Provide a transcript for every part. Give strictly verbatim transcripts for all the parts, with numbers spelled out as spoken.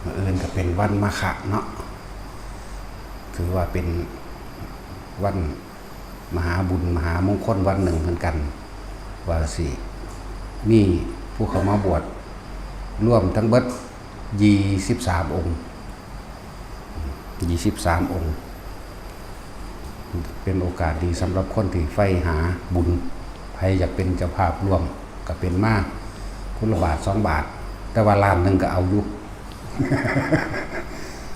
มื้ออื่นก็เป็นวันมาฆะเนาะ ถือว่าเป็นวันมหาบุญมหามงคลวันหนึ่งเหมือนกัน ว่าสิมีผู้เข้ามาบวชรวมทั้งเบิดยี่สิบสามองค์ ยี่สิบสามองค์ เป็นโอกาสดีสำหรับคนที่ใฝ่หาบุญ ใครอยากเป็นเจ้าภาพร่วมก็เป็นมา คนละบาทสองบาท แต่ว่าล้านหนึ่งก็เอาอยู่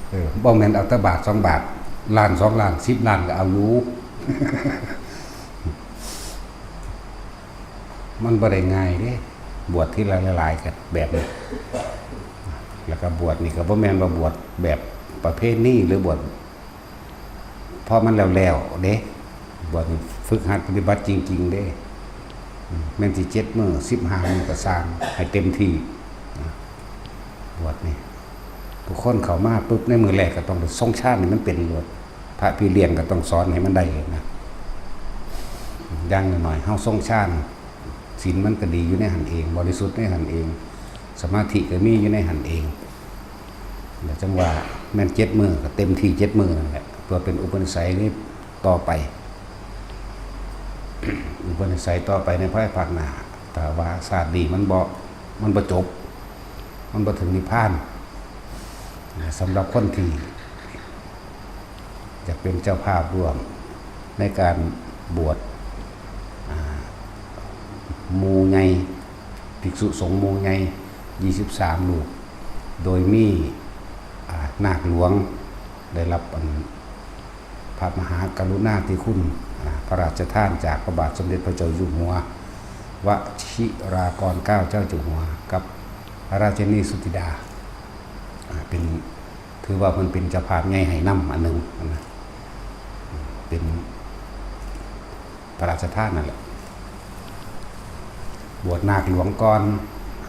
เออ บ่แม่นเอาแต่บาทสองบาท ล้านสองล้าน สิบล้านก็เอาอยู่ มันบ่ได้ง่ายเด้ บวชทีละหลายๆกันแบบนี้ แล้วก็บวชนี่ก็บ่แม่นว่าบวชแบบประเพณีหรือบวช เพราะมันแล้วๆเด้ บวชนี่ฝึกหัดปฏิบัติจริงๆเด้ อืม แม่นสิเจ็ดมื้อ สิบห้ามื้อก็ซ่าง ให้เต็มที่นะ บวชนี่ ทุกคนเข้ามาปุ๊บ ในมื้อแรกก็ต้องได้ทรงฌานให้มันเป็นโลด พระพี่เลี้ยงก็ต้องสอนให้มันได้นะ อย่างน้อยๆ เฮาทรงฌาน ศีลมันก็ดีอยู่ในหั่นเอง บริสุทธิ์ในหั่นเอง สมาธิก็มีอยู่ในหั่นเอง แล้วจั่งว่าแม่นเจ็ดมื้อก็เต็มที่เจ็ดมื้อนั่นแหละ เพื่อเป็นอุปนิสัยนี้ต่อไป อุปนิสัยต่อไปในภายภาคหน้า ถ้าว่าชาตินี้มันบ่ มันบ่จบ มันบ่ถึงนิพพาน นะ สำหรับคนที่อยากเป็นเจ้าภาพร่วมในการบวช อ่า หมู่ใหญ่ ภิกษุสงฆ์หมู่ใหญ่ ยี่สิบสามรูป โดยมี อ่า นาคหลวง ได้รับอัน พระมหากรุณาธิคุณ อ่า พระราชทานจากพระบาทสมเด็จพระเจ้าอยู่หัว วชิรากรเกล้าเจ้าอยู่หัว กับพระราชินีสุธิดา อ่า เป็น ถือว่าเพิ่นเป็นเจ้าภาพใหญ่ให้นำอันหนึ่งนะ เป็นพระราชทานนั่นแหละ บวชนาคหลวงก่อน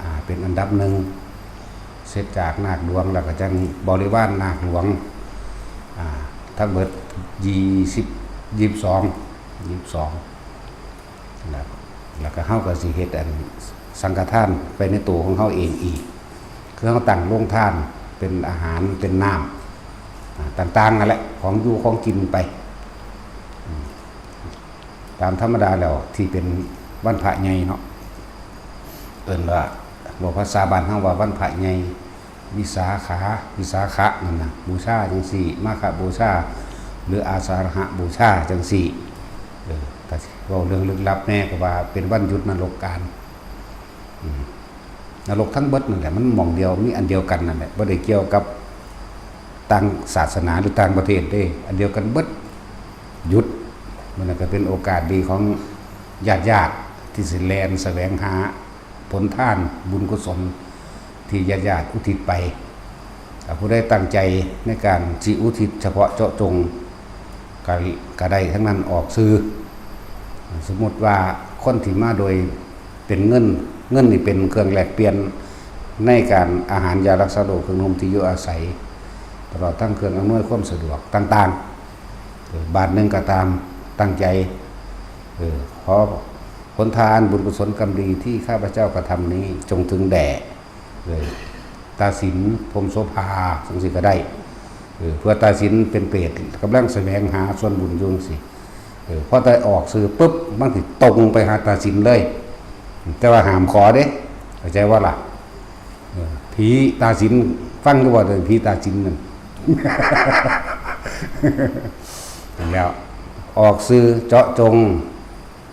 อ่า เป็นอันดับหนึ่ง เสร็จจากนาคหลวงแล้วก็จั่งบริวารนาคหลวง อ่า ทั้งเบิดยี่สิบ ยี่สิบสอง ยี่สิบสอง แล้ว แล้วก็เฮาก็สิเฮ็ดอันสังฆทานไปในตัวของเฮาเองอีก คือเฮาตั้งโรงทานเป็นอาหารเป็นน้ำ อ่า ต่างๆนั่นแหละ ของอยู่ของกินไป อืม ตามธรรมดาแล้วที่เป็นวันพระใหญ่เนาะ เอิ้นว่า เว้าภาษาบ้านเฮาว่าวันพระใหญ่ วิสาขา วิสาขะนั่นน่ะ บูชาจั่งซี้ มาฆบูชา หรืออาสาฬหบูชาจั่งซี้ เออ ถ้าสิเว้าเรื่องลึกลับแน่ก็ว่าเป็นวันหยุดนรกกาล อืม นรกทั้งเบิดนั่นแหละ มันหม่องเดียว มีอันเดียวกันนั่นแหละ บ่ได้เกี่ยวกับต่างศาสนาหรือต่างประเทศเด้ อันเดียวกันเบิด หยุด มันก็เป็นโอกาสดีของญาติๆที่สิแล่นแสวงหาผลทานบุญกุศลที่ญาติๆอุทิศไป ถ้าผู้ใดตั้งใจในการสิอุทิศเฉพาะเจาะจง ก็ ก็ได้ทั้งนั้น ออกชื่อ สมมุติว่าคนที่มาโดยเป็นเงิน เงินนี่เป็นเครื่องแลกเปลี่ยนในการอาหารยารักษาโรค เครื่องนุ่งที่อยู่อาศัย ตลอดทั้งเครื่องอำนวยความสะดวกต่างๆ เออ บาทหนึ่งก็ตาม ตั้งใจ เออ ขอผลทานบุญกุศลกรรมดีที่ข้าพเจ้ากระทำนี้จงถึงแด่ เออ ตาสิน พรหมโสภา จั่งซี้ก็ได้ เออ เพื่อตาสินเป็นเปรต กำลังแสวงหาส่วนบุญอยู่จั่งซี้ เออ พอได้ออกชื่อปุ๊บ มันสิตรงไปหาตาสินเลย แต่ว่าห้ามขอเด้ เข้าใจบ่ล่ะ เออ ผีตาสิน ฟังอยู่บ่เด้อ ผีตาสินนั่น นั่นแหล้ว ออกชื่อเจาะจง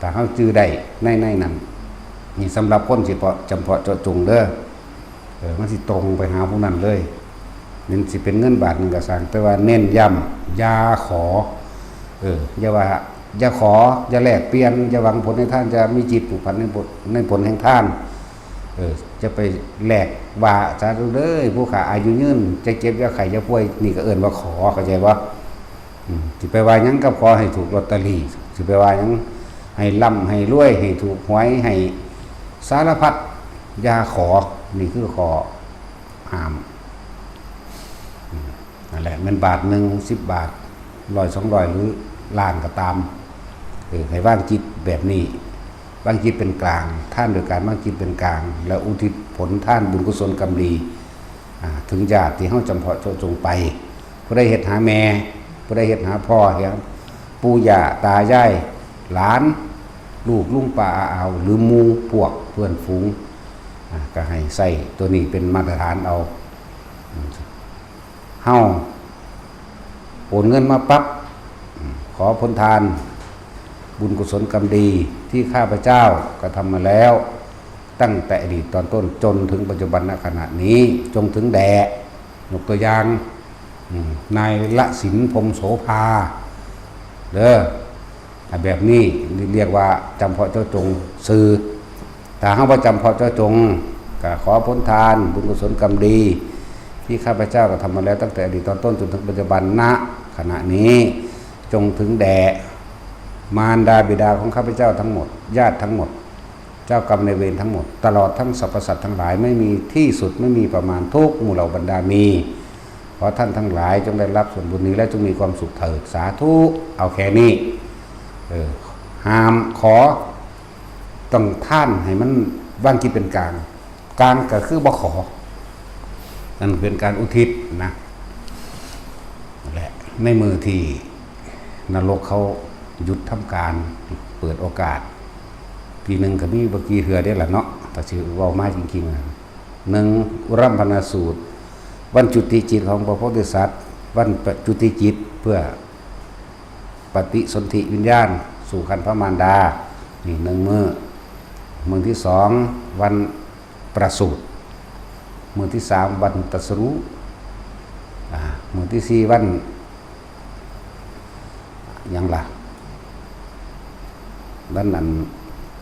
ถ้าเฮาจื่อได้ใน ในนั้น นี่สำหรับคนสิเปาะ จำเพาะเจาะจงเด้อ เออ มันสิตรงไปหาผู้นั้นเลย มันสิเป็นเงินบาทหนึ่งก็ซ่าง แต่ว่าเน้นย้ำ อย่าขอ เออ อย่าว่า อย่าขอ อย่าแลกเปลี่ยน อย่าหวังผลในทาน อย่ามีจิตผูกพันในบท ในผลแห่งทาน เออ จะไปแลกว่า สาธุเด้อ ผู้ข้าอายุยืน จะเจ็บอย่าไข้อย่าป่วย นี่ก็เอิ้นว่าขอ เข้าใจบ่ อืม สิไปว่าหยังกับขอให้ถูกลอตเตอรี่ สิไปว่าหยังให้ร่ำให้รวย ให้ถูกหวย ให้สารพัด อย่าขอ นี่คือข้อห้าม อืม นั่นแหละ แม่นบาทหนึ่ง สิบบาท ร้อย สองร้อย หรือล้านก็ตาม เออ ให้วางจิตแบบนี้ วางจิตเป็นกลาง ทานโดยการวางจิตเป็นกลาง แล้วอุทิศผลทานบุญกุศลกรรมดี อ่า ถึงญาติที่เฮาจำเพาะเจาะจงไป ผู้ใดเฮ็ดหาแม่ ผู้ใดเฮ็ดหาพ่อ เฮ็ดปู่ย่าตายาย หลาน ลูกลุงป้าอาอาว หรือหมู่พวกเพื่อนฝูง อ่า ก็ให้ใช้ตัวนี้เป็นมาตรฐานเอา เฮาโอนเงินมาปั๊บ ขอผลทาน บุญกุศลกรรมดีที่ข้าพเจ้ากระทำมาแล้ว ตั้งแต่อดีตตอนต้นจนถึงปัจจุบันณขณะนี้ จงถึงแด่ ยกตัวอย่าง อืม นายละสินพรหมโสภา เด้อ อ่ะ แบบนี้เรียกว่าจำเพาะเจาะจงซื่อ ถ้าเฮาบ่จำเพาะเจาะจง ก็ขอผลทาน บุญกุศลกรรมดี ที่ข้าพเจ้ากระทำมาแล้วตั้งแต่อดีตตอนต้นจนถึงปัจจุบันณขณะนี้ จงถึงแด่ มารดาบิดาของข้าพเจ้าทั้งหมด ญาติทั้งหมด เจ้ากรรมนายเวรทั้งหมด ตลอดทั้งสรรพสัตว์ทั้งหลาย ไม่มีที่สุด ไม่มีประมาณ ทุกหมู่เหล่าบรรดามี ขอท่านทั้งหลายจงได้รับส่วนบุญนี้ และจงมีความสุขเถิด สาธุ เอาแค่นี้ เออ ห้ามขอ ต้องทานให้มันวางจิตเป็นกลาง กลางก็คือบ่ขอ นั่นเป็นการอุทิศนะ และในมื้อที่นรกเขาหยุดทำการ เปิดโอกาส ปีหนึ่งก็มีบ่กี่เทื่อเด้ล่ะเนาะ ถ้าสิเว้ามาจริงๆนะ หนึ่ง อุรัมพนสูตร วันจุติจิตของพระโพธิสัตว์ วันจุติจิตเพื่อ ปฏิสนธิวิญญาณสู่ครรภ์พระมารดา นี่หนึ่งมื้อ มื้อที่สอง วันประสูติ มื้อที่สาม วันตรัสรู้ อ่า มื้อที่สี่ วัน หยังล่ะ วันนั้น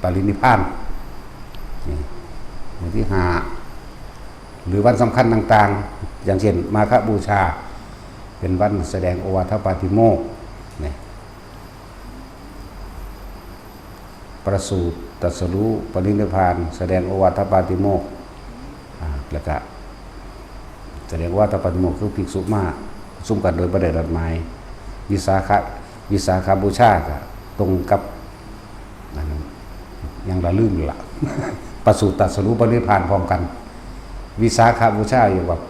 ปรินิพพาน นี่ มื้อที่ห้า หรือวันสำคัญต่างๆ อย่างเช่น มาฆบูชา เป็นวันแสดงโอวาทปาติโมกข์ นี่ ประสูติ ตรัสรู้ ปรินิพพาน แสดงโอวาทปาติโมกข์ อ่า แล้วก็ แสดงโอวาทปาติโมกข์คือภิกษุมาประชุมกันโดยบ่ได้นัดหมาย วิสาขะ วิสาขบูชาก็ตรงกับ อันนั้น ยังละลืมอยู่ละ ประสูติ ตรัสรู้ ปรินิพพานพร้อมกัน วิสาขบูชาอยู่แบบ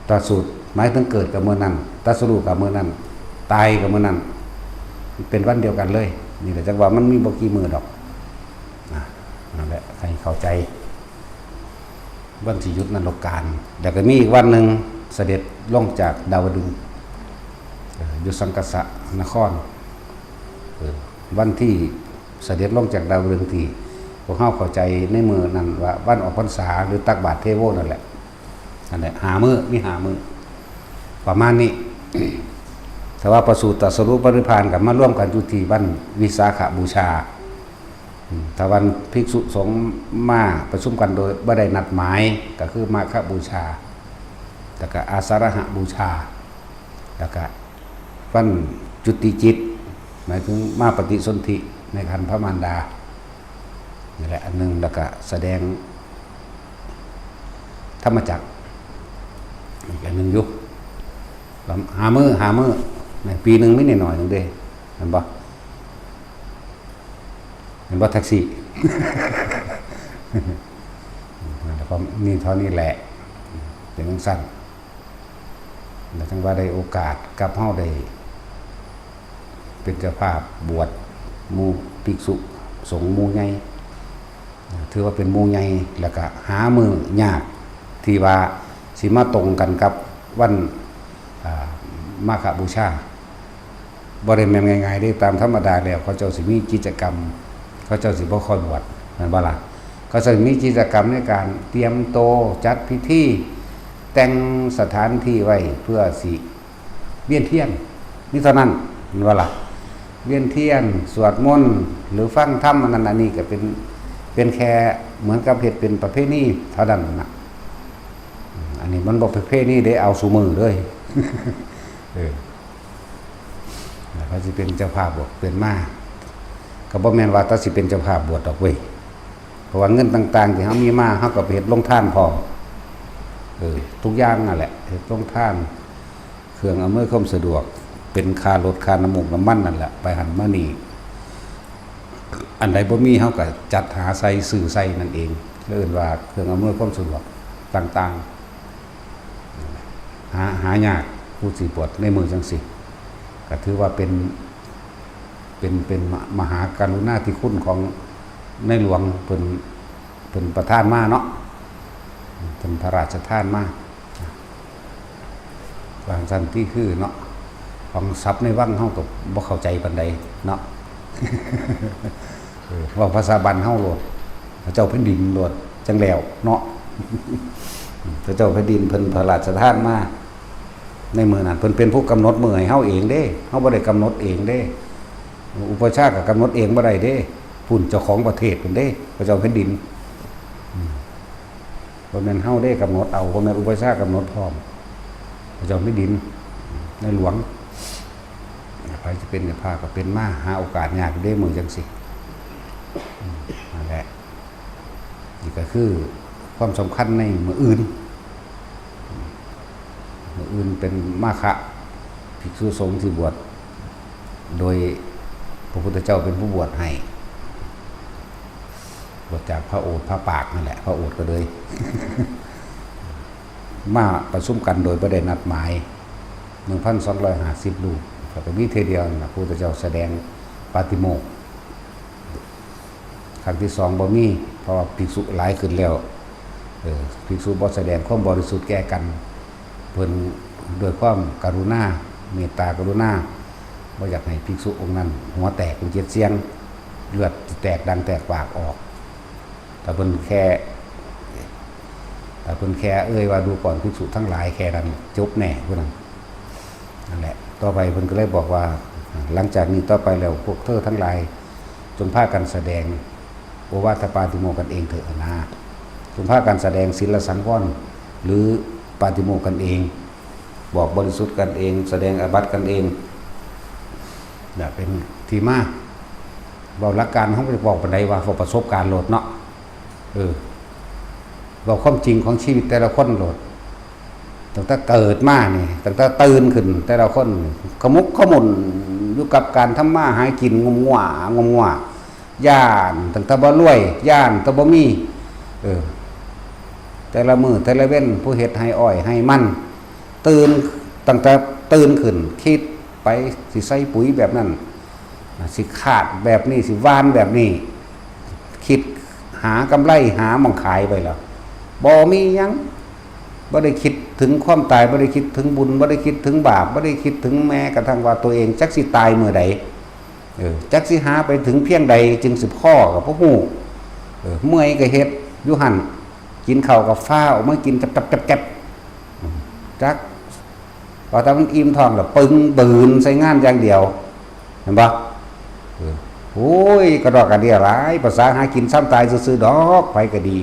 ประสูติ หมายถึงเกิดกับมื้อนั้น ตรัสรู้กับมื้อนั้น ตายกับมื้อนั้น เป็นวันเดียวกันเลย นี่แหละจังว่ามันมีบ่กี่มื้อดอก อ่ะ นั่นแหละ ให้เข้าใจ วันที่หยุดนรกการ แล้วก็มีอีกวันหนึ่ง เสด็จลงจากดาวดึงส์ เอ่อ อยู่สังคสะนคร เออ วันที่เสด็จลงจากดาวดึงส์ที่พวกเฮาเข้าใจในมื้อนั้นว่าวันออกพรรษา หรือตักบาตรเทโวนั่นแหละ นั่นแหละ ห้ามื้อ มีห้ามื้อ ประมาณนี้ แต่ว่าประสูติ ตรัสรู้ ปรินิพพานก็มารวมกันอยู่ที่วันวิสาขบูชา อืม ถ้าวันภิกษุสงฆ์มาประชุมกันโดยบ่ได้นัดหมาย ก็คือมาฆบูชา แล้วก็อาสาฬหบูชา แล้วก็วันจุติจิต หมายถึงมาปฏิสนธิในครรภ์พระมารดา นี่แหละอันหนึ่ง แล้วก็แสดงธรรมจักร อีกอันหนึ่งอยู่ ห้ามื้อ ห้ามื้อ ในปีหนึ่งมีน้อยๆหนึ่งเด้ เห็นบ่ เห็นบ่ แท็กซี่ แล้วก็มีเท่านี้แหละ เป็นจั่งซั้น แล้วจั่งว่าได้โอกาสกับเฮาได้เป็นเจ้าภาพบวชหมู่ภิกษุสงฆ์หมู่ใหญ่ ถือว่าเป็นหมู่ใหญ่ แล้วก็หามื้อยากที่ว่าสิมาตรงกันกับวัน อ่า มาฆบูชา บ่ได้แม่นง่ายๆเด้ ตามธรรมดาแล้วเขาเจ้าสิมีกิจกรรม เขาเจ้าสิบ่ค่อยบวช แม่นบ่ล่ะ เขาจะมีกิจกรรมในการเตรียมโต จัดพิธี แต่งสถานที่ไว้เพื่อสิเวียนเทียน มีเท่านั้น แม่นบ่ล่ะ เวียนเทียน สวดมนต์ หรือฟังธรรม อันนั้นอันนี้ก็เป็น เป็นแค่เหมือนกับเฮ็ดเป็นประเพณีเท่านั้นน่ะ อันนี้มันบ่ประเพณีเด้ เอาซุมื้อเลย เออ แล้วเขาสิเป็นเจ้าภาพบวชเป็นมา ก็บ่แม่นว่าแต่สิเป็นเจ้าภาพบวชดอกเว้ย เพราะว่าเงินต่างๆที่เฮามีมา เฮาก็ไปเฮ็ดโรงทานพร้อม เออ ทุกอย่างนั่นแหละ เฮ็ดโรงทาน เครื่องอำนวยความสะดวก เป็นค่ารถ ค่าน้ำมูกน้ำมันนั่นแหละ ไปหั้นมานี่ อันใดบ่มี เฮาก็จัดหาใส่ ซื้อใส่นั่นเอง เอิ้นว่าเครื่องอำนวยความสะดวกต่าง หาหายาก ผู้สิบวชในมื้อจังซี่ ก็ถือว่าเป็น เป็น เป็นมหากรุณาธิคุณของในหลวงเพิ่น เพิ่นประทานมาเนาะ เพิ่นพระราชทานมา ว่าซั่นติ คือเนาะ ของศัพท์ในวังเฮาก็บ่เข้าใจปานใดเนาะ เออ เว้าภาษาบ้านเฮาโลด พระเจ้าแผ่นดินโลด จั่งแล้วเนาะ พระเจ้าแผ่นดินเพิ่นพระราชทานมา ในมื้อนั้นเพิ่นเป็นผู้กำหนดมื้อให้เฮาเองเด้ เฮาบ่ได้กำหนดเองเด้ อุปัชฌาย์ก็กำหนดเองบ่ได้เด้ พุ้นเจ้าของประเทศพุ้นเด้ พระเจ้าแผ่นดิน อืม บ่แม่นเฮาเด้กำหนดเอา บ่แม่นอุปัชฌาย์กำหนดพร้อม พระเจ้าแผ่นดิน ในหลวง ไผสิเป็นเจ้าภาพก็เป็นมา หาโอกาสยากอยู่เด้มื้อจังซี่ อืม นั่นแหละ นี่ก็คือความสำคัญในมื้ออื่น มื้ออื่นเป็นมาฆะ ภิกษุสงฆ์ที่บวช โดยพระพุทธเจ้าเป็นผู้บวชให้ บวชจากพระโอษฐ์พระปากนั่นแหละ พระโอษฐ์ก็เลย มาประชุมกันโดยบ่ได้นัดหมาย หนึ่งพันสองร้อยห้าสิบรูป ก็มีเทื่อเดียวนั่นล่ะ พระพุทธเจ้าแสดงปาฏิโมกข์ ครั้งที่สองบ่มี เพราะว่าภิกษุหลายขึ้นแล้ว เออ ภิกษุบ่แสดงความบริสุทธิ์แก่กัน เพิ่นด้วยความกรุณา เมตตากรุณา บ่อยากให้ภิกษุองค์นั้นหัวแตกเป็นเจ็ดเสี้ยง เลือดแตกดังแตกปากออก แต่เพิ่นแค่ แต่เพิ่นแค่เอ่ยว่า ดูก่อนภิกษุทั้งหลาย แค่นั้นจบแน่ ผู้นั้น นั่นแหละ ต่อไปเพิ่นก็เลยบอกว่า หลังจากนี้ต่อไปแล้วพวกเธอทั้งหลาย จงพากันแสดงโอวาทปาฏิโมกข์กันเองเถอะนะ จงพากันแสดงศีลสังวร หรือปาฏิโมกข์กันเอง บอกบริสุทธิ์กันเอง แสดงอาบัติกันเอง เนี่ย เป็นที่มา เว้าหลักการเฮาบ่ได้เว้าปานใด ว่าเว้าประสบการณ์โลดเนาะ เออ เว้าความจริงของชีวิตแต่ละคนโลด ตั้งแต่เกิดมานี่ ตั้งแต่ตื่นขึ้น แต่ละคนขมุกขมุนอยู่กับการทำมาหากิน งมง่ว งมง่ว ย้านตั้งแต่บ่รวย ย้านแต่บ่มี เออ แต่ละมื้อแต่ละเว็น ผู้เฮ็ดไฮ่อ้อยไฮ่มัน ตื่น ตั้งแต่ตื่นขึ้น คิดไป สิใส่ปุ๋ยแบบนั้น สิคาดแบบนี้ สิหว่านแบบนี้ คิดหากำไร หาหม่องขายไปแล้ว บ่มีหยัง บ่ได้คิดถึงความตาย บ่ได้คิดถึงบุญ บ่ได้คิดถึงบาป บ่ได้คิดถึงแม้กระทั่งว่าตัวเองจักสิตายมื้อใด เออ จักสิหาไปถึงเพียงใดจึงสิพอก็บ่ฮู้ เออ เมื่อยก็เฮ็ดอยู่หั่น กินข้าวก็ฟ้าวออกมากินจับๆๆๆ จัก พอแต่มันอิ่มท้องแล้วปึงบืนใส่งานอย่างเดียว เห็นบ่ เออ โอ้ย กระดอกกระเดี้ยหลาย ภาษาหากินซ้ำตายซื่อๆดอก ไผก็ดี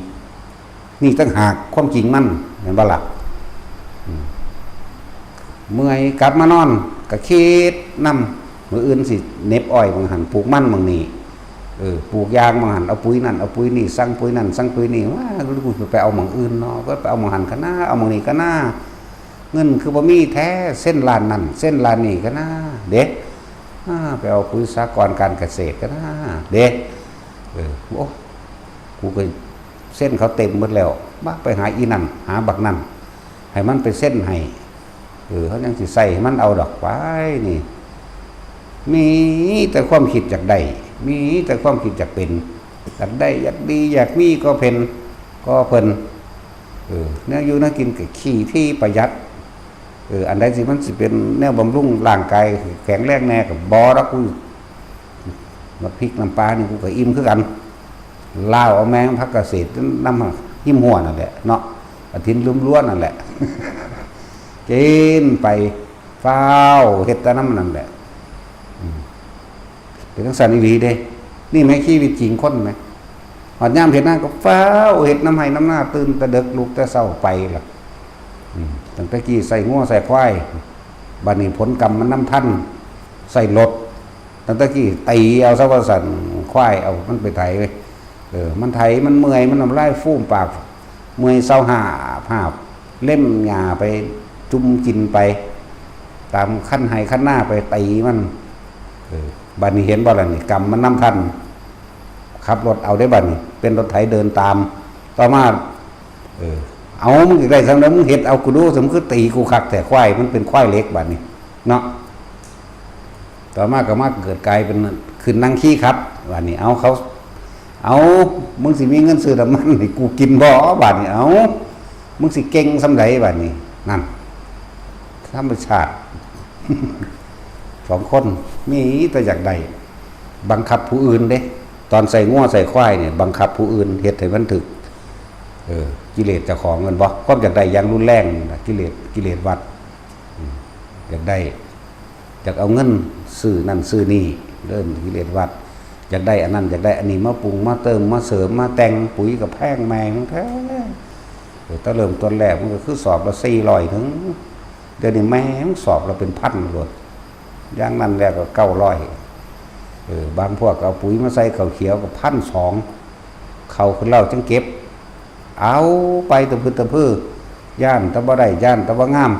นี่ต่างหากความจริงมัน เห็นบ่ล่ะ อืม เมื่อยกลับมานอน ก็คิดนำ มื้ออื่นสิเหน็บอ้อยหม่องหั่น ปลูกมันหม่องนี้ เออ ปลูกยางหม่องหั่น เอาปุ๋ยนั่น เอาปุ๋ยนี่ สั่งปุ๋ยนั่น สั่งปุ๋ยนี่ ว้า กูไปเอาหม่องอื่นเนาะ ก็ไปเอาหม่องหั่นกะนา เอาหม่องนี้กะนา เงินคือบ่มีแท้ เซ็นร้านนั่น เซ็นร้านนี้กะนา เด้ อ่า ไปเอาปุ๋ยสหกรณ์การเกษตรกะนา เด้ เออ โอ้ กูก็เซ็นเขาเต็มหมดแล้ว บักไปหาอีนั่น หาบักนั่น ให้มันไปเซ็นให้ เออ เขายังสิใส่ให้มันเอาดอกไปนี่ มีแต่ความคิดอยากได้ มีแต่ความคิดอยากเป็น อยากได้ อยากดี อยากมีก็เพิ่น ก็เพิ่น เออ แนวอยู่แนวกินก็ขี้ที่ประหยัด เออ อันใดสิมันสิเป็นแนวบำรุงร่างกายแข็งแรงแน่ก็บ่ดอก กู บักพริกน้ำปลานี่กูก็อิ่มคือกัน ลาวเอาแมงผักกระเสดนำหิมห้วยนั่นแหละเนาะ กระถินล้วนๆนั่นแหละ กินไป ฟ้าวเฮ็ดแต่นำนั่นแหละ อืม เป็นจั่งซั้นอีหลีเด้ นี่แหมชีวิตจริงคนแหม ฮอดยามเฮ็ดนาก็ฟ้าวเฮ็ดนำไฮ่นำนา ตื่นแต่ดึกลุกแต่เช้าไปล่ะ อืม ตั้งแต่กี้ใส่งัวใส่ควาย บัดนี้ผลกรรมมันนำทัน ใส่รถ ตั้งแต่กี้ตีเอาซะว่าซั่น ควายเอามันไปไถ เออ มันไถ มันเมื่อย มันน้ำลายฟูมปาก เมื่อยเซาหาบหาบ เล็มหญ้าไป จุ่มกินไป ตามคันไฮ่คันนาไปตีมัน เออ บัดนี้เห็นบ่ล่ะนี่ กรรมมันนำทัน ขับรถเอาได้บัดนี้ เป็นรถไถเดินตาม ต่อมา เออ เอา มึงอยากได้ส่ำใด มึงเฮ็ดเอากูดู สมคือตีกูคักแท้ ควาย มันเป็นควายเหล็กบาดนี้ เนาะ ต่อมาก็มาเกิดกลายเป็นขึ้นนั่งขี่ขับ บาดนี้ เอา เขา เอา มึงสิมีเงินซื้อน้ำมันให้กูกินบ่ บาดนี้ เอา มึงสิเก่งส่ำใด บาดนี้ นั่น ธรรมชาติ สองคน มีแต่อยากได้ บังคับผู้อื่นเด้ ตอนใส่งัวใส่ควายเนี่ย บังคับผู้อื่น เฮ็ดให้มันถึก เออ กิเลสเจ้าของ แม่นบ่ ความอยากได้อย่างรุนแรงนั่นน่ะ กิเลส กิเลสวัฏ อืม อยากได้ อยากเอาเงินซื้อนั่นซื้อนี่ เริ่มกิเลสวัฏ อยากได้อันนั้น อยากได้อันนี้ มาปรุง มาเติม มาเสริม มาแต่ง ปุ๋ยก็แพงแม่งแท้ เออ แต่เริ่มต้นแรกมันก็คือสอบละสี่ร้อย ถึง เดี๋ยวนี้แม่งสอบละเป็นพันโลด อย่างนั้นแล้วก็เก้าร้อย เออ บางพวกก็เอาปุ๋ยมาใส่ข้าวเขียวก็พันสอง เข้าขึ้นแล้วจังเก็บ เอาไปตะพึดตะพือ ย้านแต่บ่ได้ ย้านแต่บ่งาม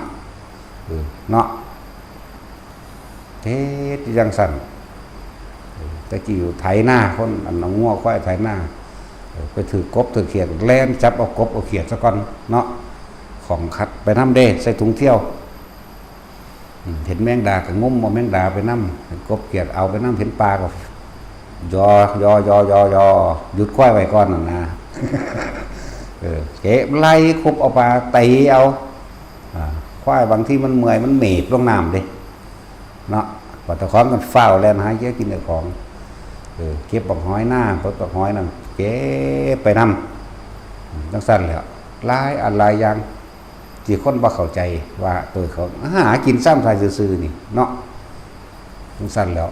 เออ เนาะ เฮ็ดอยู่จั่งซั่น เออ แต่กี้อยู่ไถนา คนอันเอางัวควายไถนา เออ ไปถืกกบถืกเขียด แล่นจับเอากบเอาเขียดซะก่อนเนาะ ของขัดไปนำเด้ ใส่ถุงเที่ยว อืม เห็นแมงดาก็งมเอาแมงดาไปนำ เห็นกบเขียดเอาไปนำ เห็นปลาก็ยอ ยอ ยอ ยอ ยอ หยุดควายไว้ก่อนนั่นนะ เออ เก็บไล่คุบเอาปลาตีเอา อ่า ควายบางทีมันเมื่อยมันเมดลงน้ำเด้ เนาะ พอเจ้าของกันฟ้าวแล่นหาเก็บกินเจ้าของ เออ เก็บบักหอยนา เก็บบักหอยนั่น เก็บไปนำ อืม จั่งซั่นแหละ หลายอันหลายอย่าง ที่คนบ่เข้าใจว่าตัวเขาหากินซ้ำทายซื่อๆนี่เนาะ จั่งซั่นแล้ว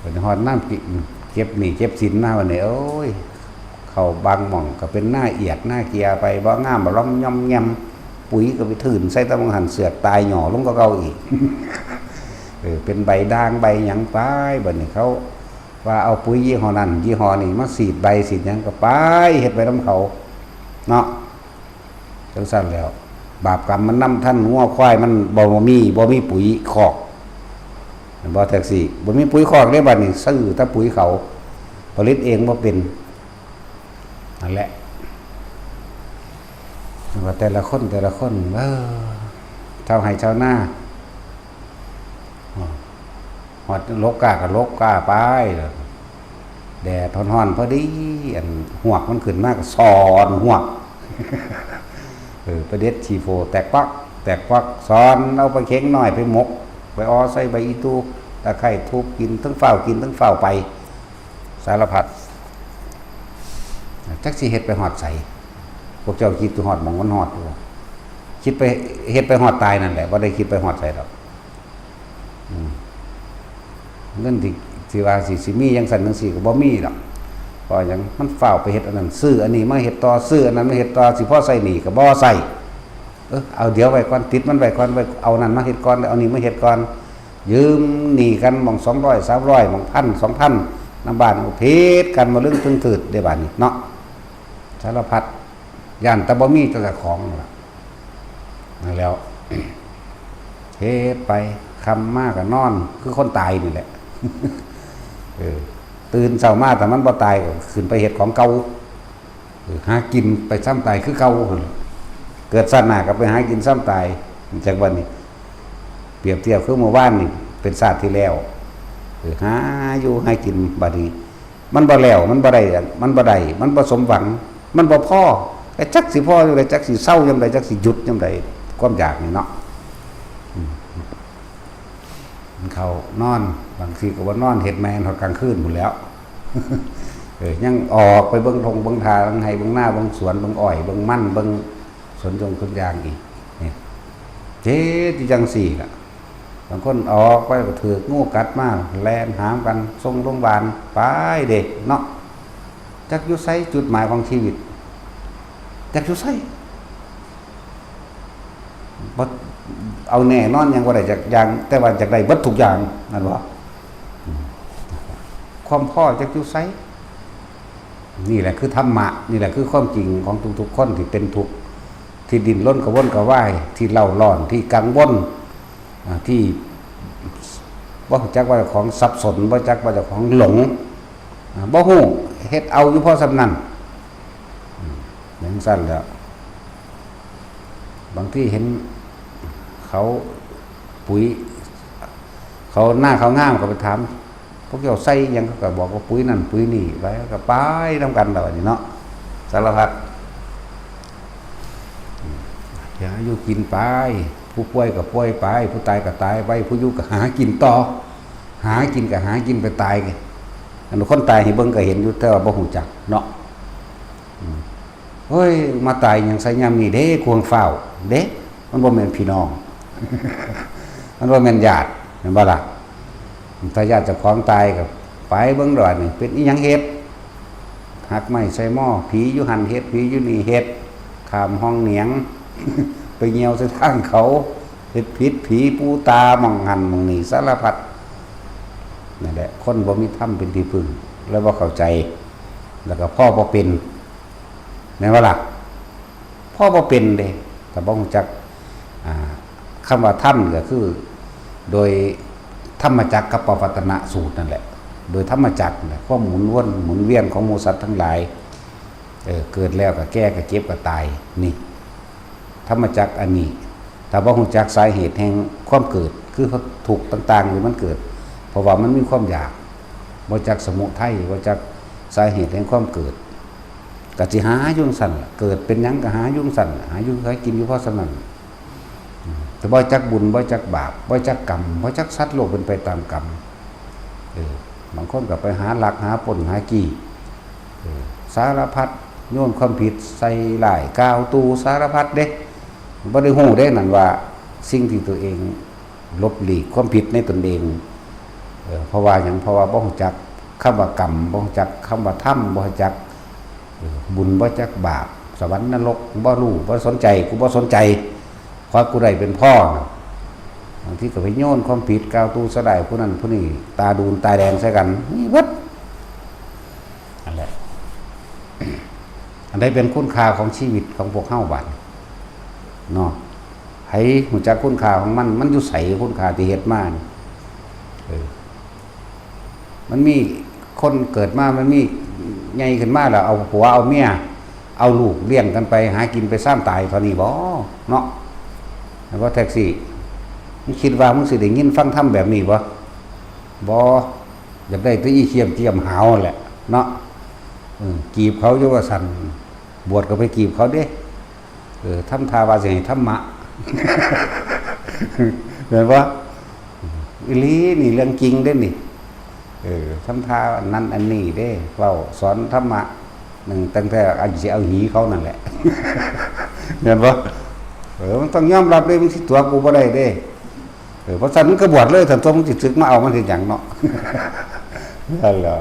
เป็นฮอดน้ำกิน เก็บหนี้เก็บสินมาวันนี้ โอ้ย เข้าบางหม่องก็เป็นหน้าเอียดหน้าเกียไป บ่งาม บ่ล้อมย่อมแยม ปุ๋ยก็ไปถื่นใส่ตะบังหัน เสือกตายหย่อลงก็เก่าอีก เออ เป็นใบด่างใบหยังไป บัดนี้เขาว่าเอาปุ๋ยยี่ห้อนั้นยี่ห้อนี้มาฉีดใบฉีดหยังก็ไป เฮ็ดไปนำเขา เนาะ จั่งซั่นแล้ว บาปกรรมมันนำทัน งัวควายมันบ่ บ่มี บ่มีปุ๋ยคอก แม่นบ่ แท็กซี่ บ่มีปุ๋ยคอกเด้ บัดนี้ซื้อแต่ปุ๋ยเขา ผลิตเองบ่เป็น นั่นแหละ ว่าแต่ละคน แต่ละคน เออ ชาวไร่ชาวนา ฮอดหลกกล้าก็หลกกล้าไป แดดฮ้อนๆพอดี อันฮวกมันขึ้นมาก็สอนฮวก เออ ไปเด็ดขี้โพแตกป๊อก แตกป๊อก สอนเอาปลาเข็งน้อยไปหมก ไปอ่อใส่ใบอีตู ตะไคร้ทุบกิน ทั้งฟ้าวกิน ทั้งฟ้าวไป สารพัด จักสิเฮ็ดไปฮอดไส พวกเจ้าคิดฮอดหม่องมันฮอดอยู่บ่ คิดไป เฮ็ดไปฮอดตายนั่นแหละ บ่ได้คิดไปฮอดไสดอก อืม เงินที่ ที่ว่าสิ สิมีจั่งซั้นจั่งซี้ก็บ่มีดอก เพราะหยัง มันฟ้าวไปเฮ็ดอันนั้น ซื้ออันนี้มาเฮ็ดต่อ ซื้ออันนั้นมาเฮ็ดต่อ สิพอใช้หนี้ก็บ่ใช้ เออ เอาเดี๋ยวไว้ก่อน ติดมันไว้ก่อน ไว้ เอานั่นมาเฮ็ดก่อน เอานี่มาเฮ็ดก่อน ยืมหนี้กันหม่องสองร้อย สามร้อย หม่องพัน สองพัน นำบ้านก็ผิดกันมาลึงตึงถืดเด้บาดนี้เนาะ สารพัด ย่านแต่บ่มีแต่เจ้าของนั่นล่ะ นั่นแหล้ว เฮ็ดไป ค่ำมาก็นอน คือคนตายนี่แหละ เออ ตื่นเช้ามาถ้ามันบ่ตายก็ขึ้นไปเฮ็ดของเก่า เออ หากินไปซ้ำตายคือเก่าหั่น เกิดชาติหน้าก็ไปหากินซ้ำตาย จักวันนี้ เปรียบเทียบคือเมื่อวานนี่ เป็นชาติที่แล้ว เออ หาอยู่หากิน บัดนี้ มันบ่แล้ว มันบ่ได้ มันบ่ได้ มันบ่สมหวัง มันบ่พอ แต่จักสิพอยามใด จักสิเซายามใด จักสิหยุดยามใด ความอยากนี่เนาะ อืม มันเข้านอน บางทีก็บ่นอน เฮ็ดแม่นฮอดกลางคืนพู้นแหล้ว เออ ยังออกไปเบิ่งท่งเบิ่งทา เบิ่งไร่เบิ่งนา เบิ่งสวน เบิ่งอ้อย เบิ่งมัน เบิ่งสวนยงสวนยางอีก นี่ เฮ็ดอยู่จั่งซี้ล่ะ บางคนออกไปก็ถืกงูกัดมา แล่นหามกัน ส่งโรงพยาบาล ไปเด้เนาะ จักอยู่ไส จุดหมายของชีวิต จักอยู่ไส บ่ เอาแน่นอนหยังบ่ได้จักอย่าง แต่ว่าอยากได้เบิดทุกอย่าง นั่นบ่ ความพอจักอยู่ไส นี่แหละคือธรรมะ นี่แหละคือความจริงของทุกๆคนที่เป็นทุกข์ ที่ดิ้นรนกระวนกระวาย ที่เร่าร้อน ที่กังวล อ่า ที่บ่รู้จักว่าเจ้าของสับสน บ่รู้จักว่าเจ้าของหลง อ่า บ่ฮู้ เฮ็ดเอาอยู่พอส่ำนั้น อืม จั่ง ซั่นแหล้ว บางทีเห็นเขาปุ๋ย เขาหน้าเขางามก็ไปถาม พวกเจ้าใส่อิหยัง เขาก็บอกว่าปุ๋ยนั่นปุ๋ยนี่ ไปก็ไปนำกันแล้วนี่เนาะ สารพัด หาอยู่กินไป ผู้ป่วยก็ป่วยไป ผู้ตายก็ตายไป ผู้อยู่ก็หากินต่อ หากินก็หากินไปตาย อันคนตายให้เบิ่งก็เห็นอยู่ แต่ว่าบ่ฮู้จักเนาะ อืม เฮ้ย มาตายหยังใส่ยามนี้เด้ ควงฟ้าวเด้ มันบ่แม่นพี่น้อง มันบ่แม่นญาติ แม่นบ่ล่ะ ถ้าญาติเจ้าของตายก็ไปเบิ่งดอกนี่ เป็นอีหยังเฮ็ด หักไม้ใส่หม้อ ผีอยู่หั่นเฮ็ด ผีอยู่นี่เฮ็ด ข้ามห้องเหนียง ไปเหี่ยวใส่ทางเขา เฮ็ดผิดผีปูตาหม่องหั่นหม่องนี่ สารพัด นั่นแหละ คนบ่มีธรรมเป็นที่พึ่ง แล้วบ่เข้าใจ แล้วก็พ้อบ่เป็น แม่นบ่ล่ะ พ้อบ่เป็นเด้ ถ้าบ่ฮู้จัก อ่า คำว่าธรรมก็คือ โดยธรรมจักรกับปวัตตนสูตรนั่นแหละ โดยธรรมจักรนั่นแหละ ความหมุนวน หมุนเวียนของหมู่สัตว์ทั้งหลาย เออ เกิดแล้วก็แก่ ก็เจ็บ ก็ตาย นี่ ธรรมจักรอันนี้ ถ้าบ่ฮู้จักสาเหตุแห่งความเกิด คือทุกข์ต่างๆที่มันเกิด เพราะว่ามันมีความอยาก บ่จักสมุทัย บ่จักสาเหตุแห่งความเกิด ก็สิหาอยู่จั่งซั่นล่ะ เกิดเป็นหยังก็หาอยู่จั่งซั่นล่ะ หาอยู่หากินอยู่พอส่ำนั้น แต่บ่จักบุญ บ่จักบาป บ่จักกรรม บ่จักสัตว์โลกเป็นไปตามกรรม เออ บางคนก็ไปหาลักหาปล้นหาจี้ เออ สารพัด โยนความผิดใส่ร้ายกล่าวตู่สารพัดเด้ บ่ได้ฮู้เด้นั่นว่า สิ่งที่ตัวเองหลบหลีกความผิดในตนเอง เออ เพราะว่าหยัง เพราะว่าบ่ฮู้จักคำว่ากรรม บ่ฮู้จักคำว่าธรรม บ่ฮู้จัก เออ บุญ บ่จักบาป สวรรค์นรก บ่รู้ บ่สนใจ กูบ่สนใจ ขอกูได้เป็นพ้อน่ะ บางทีก็ไปโยนความผิดกล่าวตู่ใส่ร้ายผู้นั้นผู้นี้ ตาดูนตาแดงใส่กัน มีเบิด นั่นแหละ อันใดเป็นคุณค่าของชีวิตของพวกเฮาบาดนี้เนาะ ไผฮู้จักคุณค่าของมัน มันอยู่ไส คุณค่าที่เฮ็ดมานี่ เออ มันมีคนเกิดมา มันมีใหญ่ขึ้นมาแล้ว เอาผัวเอาเมีย เอาลูกเลี้ยงกันไป หากินไปซ่านตายเท่านี้บ่เนาะ แล้วก็แท็กซี่ มึงคิดว่ามึงสิได้ยินฟังธรรมแบบนี้บ่ บ่ อยากได้แต่อีเขียมเจียมหาวนั่นแหละเนาะ เออ จีบเขาอยู่ว่าซั่น บวชก็ไปจีบเขาเด้ เออ ทำท่าว่าสิให้ธรรมะ แม่นบ่ อีหลีนี่เรื่องจริงเด้นี่ เออ ทำท่าอันนั้นอันนี้เด้ เว้าสอนธรรมะ นั่นตั้งแต่อันสิเอาหีเขานั่นแหละ แม่นบ่ เออ มันต้องยอมรับเด้ มึงสิตั๋วกูบ่ได้เด้ เออ เพราะฉะนั้นมึงก็บวชเลย ถ้าตัวมึงสิสึกมาเอามันเฮ็ดหยังเนาะ นั่นแหละ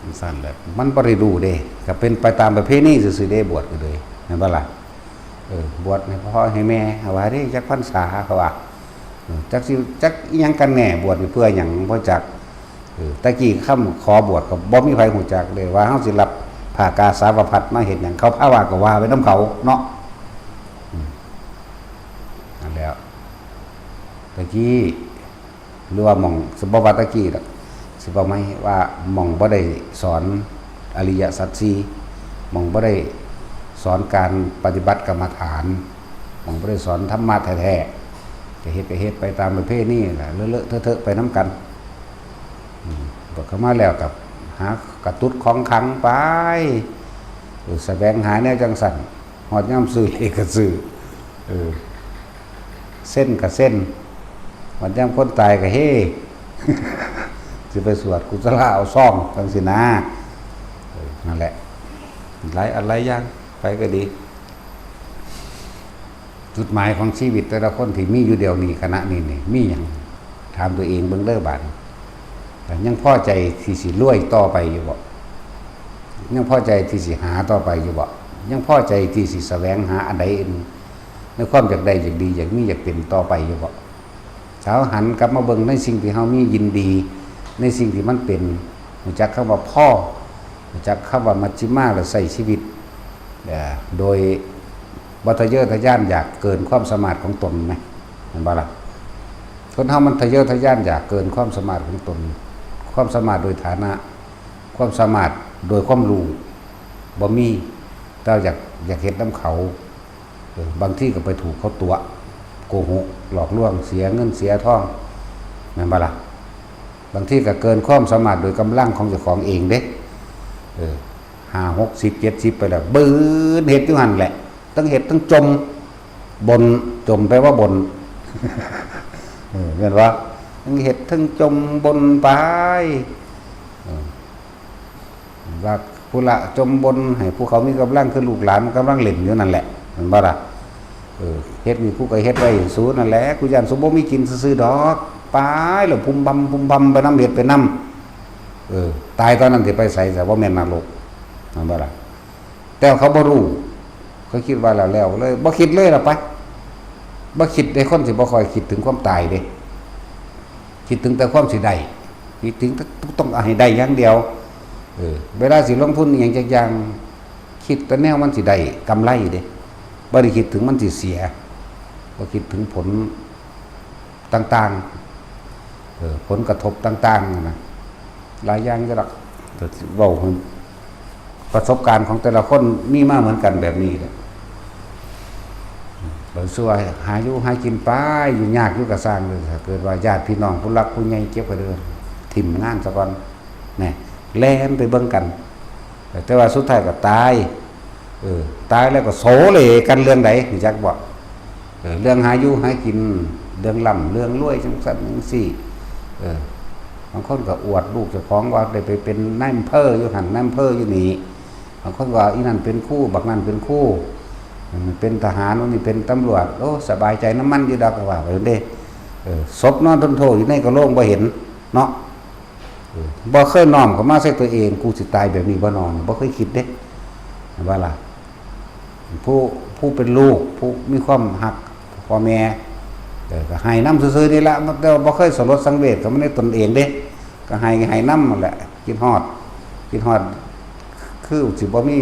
จั่งซั่นแหละ มันบ่ได้รู้เด้ ก็เป็นไปตามประเพณีซื่อๆเด้ บวชก็เลย แม่นบ่ล่ะ เออ บวชให้พ่อให้แม่ เอาว่าเด้ จักพรรษา เขาว่า เออ จักสิ จักอิหยังกันแน่ บวชนี่เพื่อหยัง บ่จัก เออ แต่กี้คำขอบวชก็บ่มีไผฮู้จักเด้ ว่าเฮาสิรับผ้ากาสาวพัสตร์มาเฮ็ดหยัง เขาพาว่าก็ว่าไปนำเขาเนาะ อืม นั่นแหละ แต่กี้ หรือว่าหม่อง สิบ่ว่าแต่กี้ดอก สิบ่หมายว่าหม่องบ่ได้สอนอริยสัจสี่ หม่องบ่ได้สอนการปฏิบัติกรรมฐาน หม่องบ่ได้สอนธรรมะแท้ๆ ก็เฮ็ดก็เฮ็ดไปตามประเพณีล่ะ เลอะๆเทอะๆไปนำกัน อืม บวชเข้ามาแล้วก็หากระตุดของขลังไป เออ แสวงหาแนวจั่งซั่น ฮอดยามซื้อเลขก็ซื้อ เออ เซ็นก็เซ็น ฮอดยามคนตายก็เฮ สิไปสวดกุศลาเอาซองจั่งซี้นะ เออ นั่นแหละ หลายอันหลายอย่าง ไปก็ดี จุดหมายของชีวิตแต่ละคนที่มีอยู่เดี๋ยวนี้ ขณะนี้นี่ มีหยัง ถามตัวเองเบิ่งเด้อบาดนี้ ยังพอใจที่สิรวยต่อไปอยู่บ่ ยังพอใจที่สิหาต่อไปอยู่บ่ ยังพอใจที่สิแสวงหาอันใดอื่น ในความอยากได้อยากดีอยากมีอยากเป็นต่อไปอยู่บ่ ถ้าเฮาหันกลับมาเบิ่งในสิ่งที่เฮามี ยินดีในสิ่งที่มันเป็น รู้จักคำว่าพอ รู้จักคำว่ามัชฌิมา และใช้ชีวิต เอ่อ โดยบ่ทะเยอทะยานอยากเกินความสามารถของตนไหม แม่นบ่ล่ะ คนเฮามันทะเยอทะยานอยากเกินความสามารถของตน ความสามารถโดยฐานะ ความสามารถโดยความรู้ บ่มี แต่อยาก อยากเฮ็ดนำเขา เออ บางทีก็ไปถูกเขาตั๋ว โกหก หลอกลวง เสียเงินเสียทอง แม่นบ่ล่ะ? บางทีก็เกินความสามารถโดยกำลังของเจ้าของเองเด้ เออ ห้า หกสิบ เจ็ดสิบ ไปแล้ว บืนเฮ็ดอยู่หั่นแหละ ทั้งเฮ็ดทั้งจ่ม บ่น จ่มแปลว่าบ่น เออ แม่นบ่? ทั้งเฮ็ดทั้งจ่มบ่นไป เออ ว่าพุ้นละจ่มบ่นให้ผู้เขามีกำลัง คือลูกหลานกำลังเล่นอยู่นั่นแหละ แม่นบ่ล่ะ? เออ เฮ็ดนี่กูก็เฮ็ดไว้ให้สูนั่นแหละ กูย้านสูบ่มีกินซื่อๆดอก ไปแล้วพุมพำพุมพำไปนำ เฮ็ดไปนำ เออ ตายตอนนั้นสิไปไส แต่บ่แม่นนรก แม่นบ่ล่ะ? แต่เขาบ่รู้ เขาคิดว่าแล้วแล้วเลย บ่คิดเลยล่ะไป บ่คิดเด้ คนสิบ่ค่อยคิดถึงความตายเด้ คิดถึงแต่ความสิได้ คิดถึงแต่ต้องเอาให้ได้อย่างเดียว เออ เวลาสิลงทุนอิหยังจักอย่าง คิดแต่แนวมันสิได้กำไรเด้ บ่ได้คิดถึงมันสิเสีย บ่คิดถึงผลต่างๆ เออ ผลกระทบต่างๆ นั่นนะ หลายอย่างอยู่ดอก แต่เว้าให้ ประสบการณ์ของแต่ละคนมีมาเหมือนกันแบบนี้แหละ บางส่วนหาอยู่หากินไป อยู่ยากอยู่กะซ่างเลย ถ้าเกิดว่าญาติพี่น้องผู้หลักผู้ใหญ่เจ็บไข้ได้ป่วย ถิ่มงานซะก่อน แหน่ แล่นไปเบิ่งกัน แต่ว่าสุดท้ายก็ตาย เออ ตายแล้วก็โสเลกันเรื่องใด รู้จักบ่? เออ เรื่องหาอยู่หากิน เรื่องร่ำเรื่องรวยจังซั่นจังซี่ เออ บางคนก็อวดลูกเจ้าของว่าได้ไปเป็นนายอำเภออยู่หั่น นายอำเภออยู่นี่ บางคนก็ว่าอีนั่นเป็นครู บักนั่นเป็นครู อืม เป็นทหาร อันนี้เป็นตำรวจ โอ้ สบายใจนำมันอยู่ดอก ก็ว่าไปเด้ เออ ศพนอนทนโทษอยู่ในกะโหลกบ่เห็นเนาะ เออ บ่เคยน้อมเข้ามาใส่ตัวเอง กูสิตายแบบนี้บ่นอน บ่เคยคิดเด้ ว่าล่ะ ผู้ ผู้เป็นลูก ผู้มีความฮักพ่อแม่ เออ ก็ให้นำซื่อๆนี่ละ แต่ว่าบ่เคยสลดสังเวชกับมันในตนเองเด้ ก็ให้ ให้นำนั่นแหละ คิดฮอด คิดฮอด คือสิบ่มี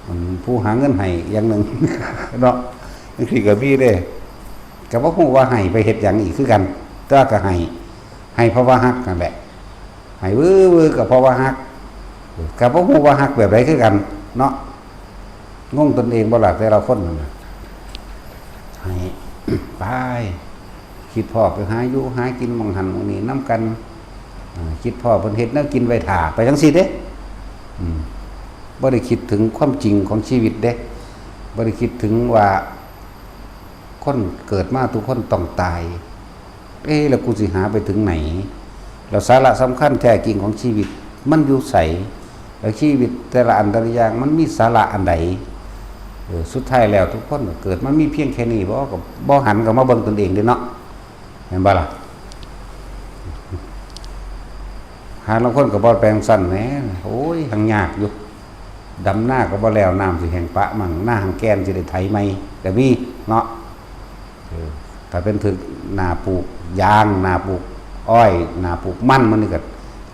อืม ผู้หาเงินให้อย่างหนึ่ง เนาะ จังซี่ก็มีเด้ ก็บ่ฮู้ว่าให้ไปเฮ็ดหยังอีกคือกัน แต่ว่าก็ให้ ให้เพราะว่าฮักนั่นแหละ ให้วื้อๆก็เพราะว่าฮัก ก็บ่ฮู้ว่าฮักแบบใดคือกันเนาะ งงตนเองบ่ล่ะแต่ละคนนั่นน่ะ ให้ ไป คิดพ้อไปหาอยู่หากินหม่องหั่นหม่องนี่นำกัน อ่า คิดพ้อเพิ่นเฮ็ดแนวกินไว้ท่า ไปจังซี่เด้ อืม บ่ได้คิดถึงความจริงของชีวิตเด้ บ่ได้คิดถึงว่าคนเกิดมาทุกคนต้องตาย เอ๊ะ แล้วกูสิหาไปถึงไหน แล้วสาระสำคัญแท้จริงของชีวิตมันอยู่ไส แล้วชีวิตแต่ละอันแต่ละอย่างมันมีสาระอันใด เออ สุดท้ายแล้วทุกคนก็เกิดมามีเพียงแค่นี้บ่ ก็บ่หันเข้ามาเบิ่งตนเองเด้เนาะ แม่นบ่ล่ะ? หาลางคนก็บ่แปลงสั้นแหม โอ้ย หังยากอยู่ ดำนาก็บ่แล้ว น้ำสิแห้งปะมั่ง นาหังแก่นสิได้ไถใหม่ ก็มีเนาะ เออ ถ้าเป็นถึกหน้าปลูกยาง หน้าปลูกอ้อย หน้าปลูกมัน มันนี่ก็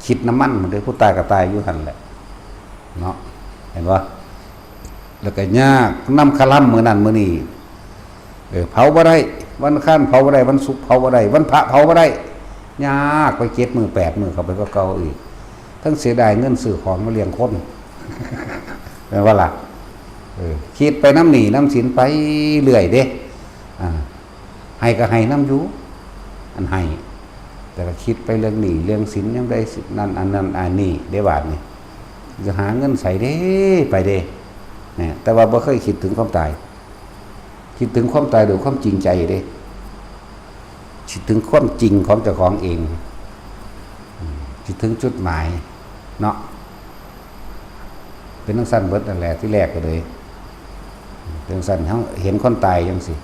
คิดนำมัน มันได้ผู้ตายก็ตายอยู่หั่นแหละ เนาะ เห็นบ่? แล้วก็ยากนำคาร่ำมื้อนั้นมื้อนี้ เออ เผาบ่ได้ วันอังคารเผาบ่ได้ วันศุกร์เผาบ่ได้ วันพระเผาบ่ได้ ยากไปเจ็ดมื้อแปดมื้อเข้าไปกว่าเก่าอีก ทั้งเสียดายเงินซื้อของมาเลี้ยงคน แม่นบ่ล่ะ? เออ คิดไปนำหนี้นำสินไปเรื่อยเด้ อ่า ให้ก็ให้นำอยู่ อันให้ แต่ก็คิดไปเรื่องหนี้เรื่องสิน ยามใดสินั่นอันนั้นอันนี้เด้ บาดนี้ จะหาเงินใสเด้ ไปเด้ เนี่ย แต่ว่าบ่เคยคิดถึงความตาย คิดถึงความตายโดยความจริงใจเด้ คิดถึงความจริงของเจ้าของเอง อืม คิดถึงจุดหมาย เนาะ เป็นจั่งซั้นเบิดนั่นแหละ ที่แรกก็เลย เป็นจั่งซั้น เฮาเห็นคนตายจั่งซี้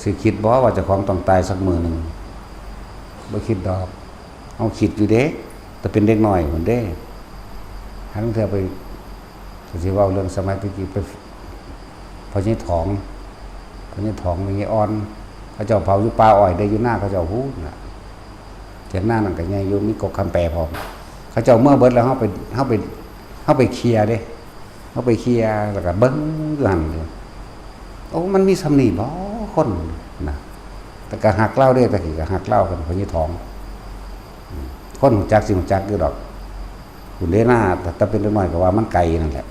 สิคิดบ่ว่าเจ้าของต้องตายสักมื้อหนึ่ง บ่คิดดอก เฮาคิดอยู่เด้ แต่เป็นเด็กน้อยพู้นเด้ หาลางเทื่อไป ก็สิเว้าเรื่องสมัยตะกี้ไป พ่อใหญ่ถอง พ่อใหญ่ถอง แม่ใหญ่อ่อน เขาเจ้าเผาอยู่ป่าอ้อยเด้ อยู่นาเขาเจ้าพู้นน่ะ เถียงนานั่นก็ใหญ่อยู่ มีกกคำแปพร้อม เขาเจ้าเมือเบิดแล้ว เฮาไป เฮาไป เฮาไปเคลียร์เด้ เฮาไปเคลียร์ แล้วก็เบิ่งอยู่หั่นเด้ โอ้ มันมีส่ำนี้บ่ คนนะ แต่ก็ฮักลาวเด้ ตะกี้ก็ฮักลาวกัน พ่อใหญ่ถอง อืม คนรู้จักสิรู้จักอยู่ดอก พุ้นเด้นา แต่ แต่เป็นเด็กน้อยก็ว่ามันไกลนั่นแหละ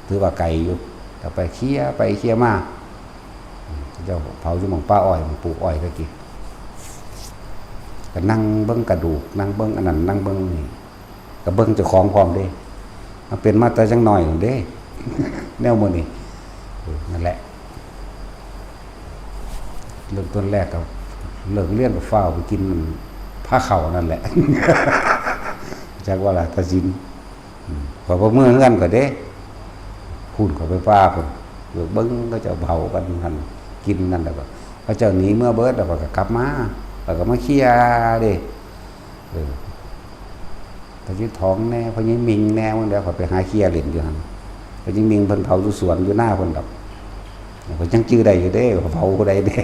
ถือว่าไกลอยู่ แต่ไปเคลียร์ไปเคลียร์มา อืม เขาเจ้าเผาอยู่หม่องป่าอ้อย หม่องปลูกอ้อยตะกี้ ก็นั่งเบิ่งกระดูก นั่งเบิ่งอันนั้น นั่งเบิ่งนี่ ก็เบิ่งเจ้าของพร้อมเด้ มันเป็นมาแต่ยังน้อยนั่นเด้ แนวมื้อนี้ เออ นั่นแหละ เริ่มต้นแรกก็เลิกเรียนก็ฟ้าวไปกินผ้าข้าวนั่นแหละ จักว่าล่ะ ตาสิน อืม ข้อยบ่เมือเฮือนข้อยเด้ พุ้นข้อยไปป่าพุ้น เบิ่งเขาเจ้าเผากันหั่น กินนั่น แล้วก็เขาเจ้าหนีเมือเบิด แล้วข้อยก็กลับมา แล้วก็มาเคลียร์เด้ เออ พ่อใหญ่ถองแหน่ พ่อใหญ่มิงแหน่ มื้อแล้วข้อยไปหาเคลียร์เล่นอยู่หั่น พ่อใหญ่มิงเพิ่นเผาอยู่สวนอยู่นาเพิ่นดอก ข้อยยังจื่อได้อยู่เด้ เผาผู้ใดแหน่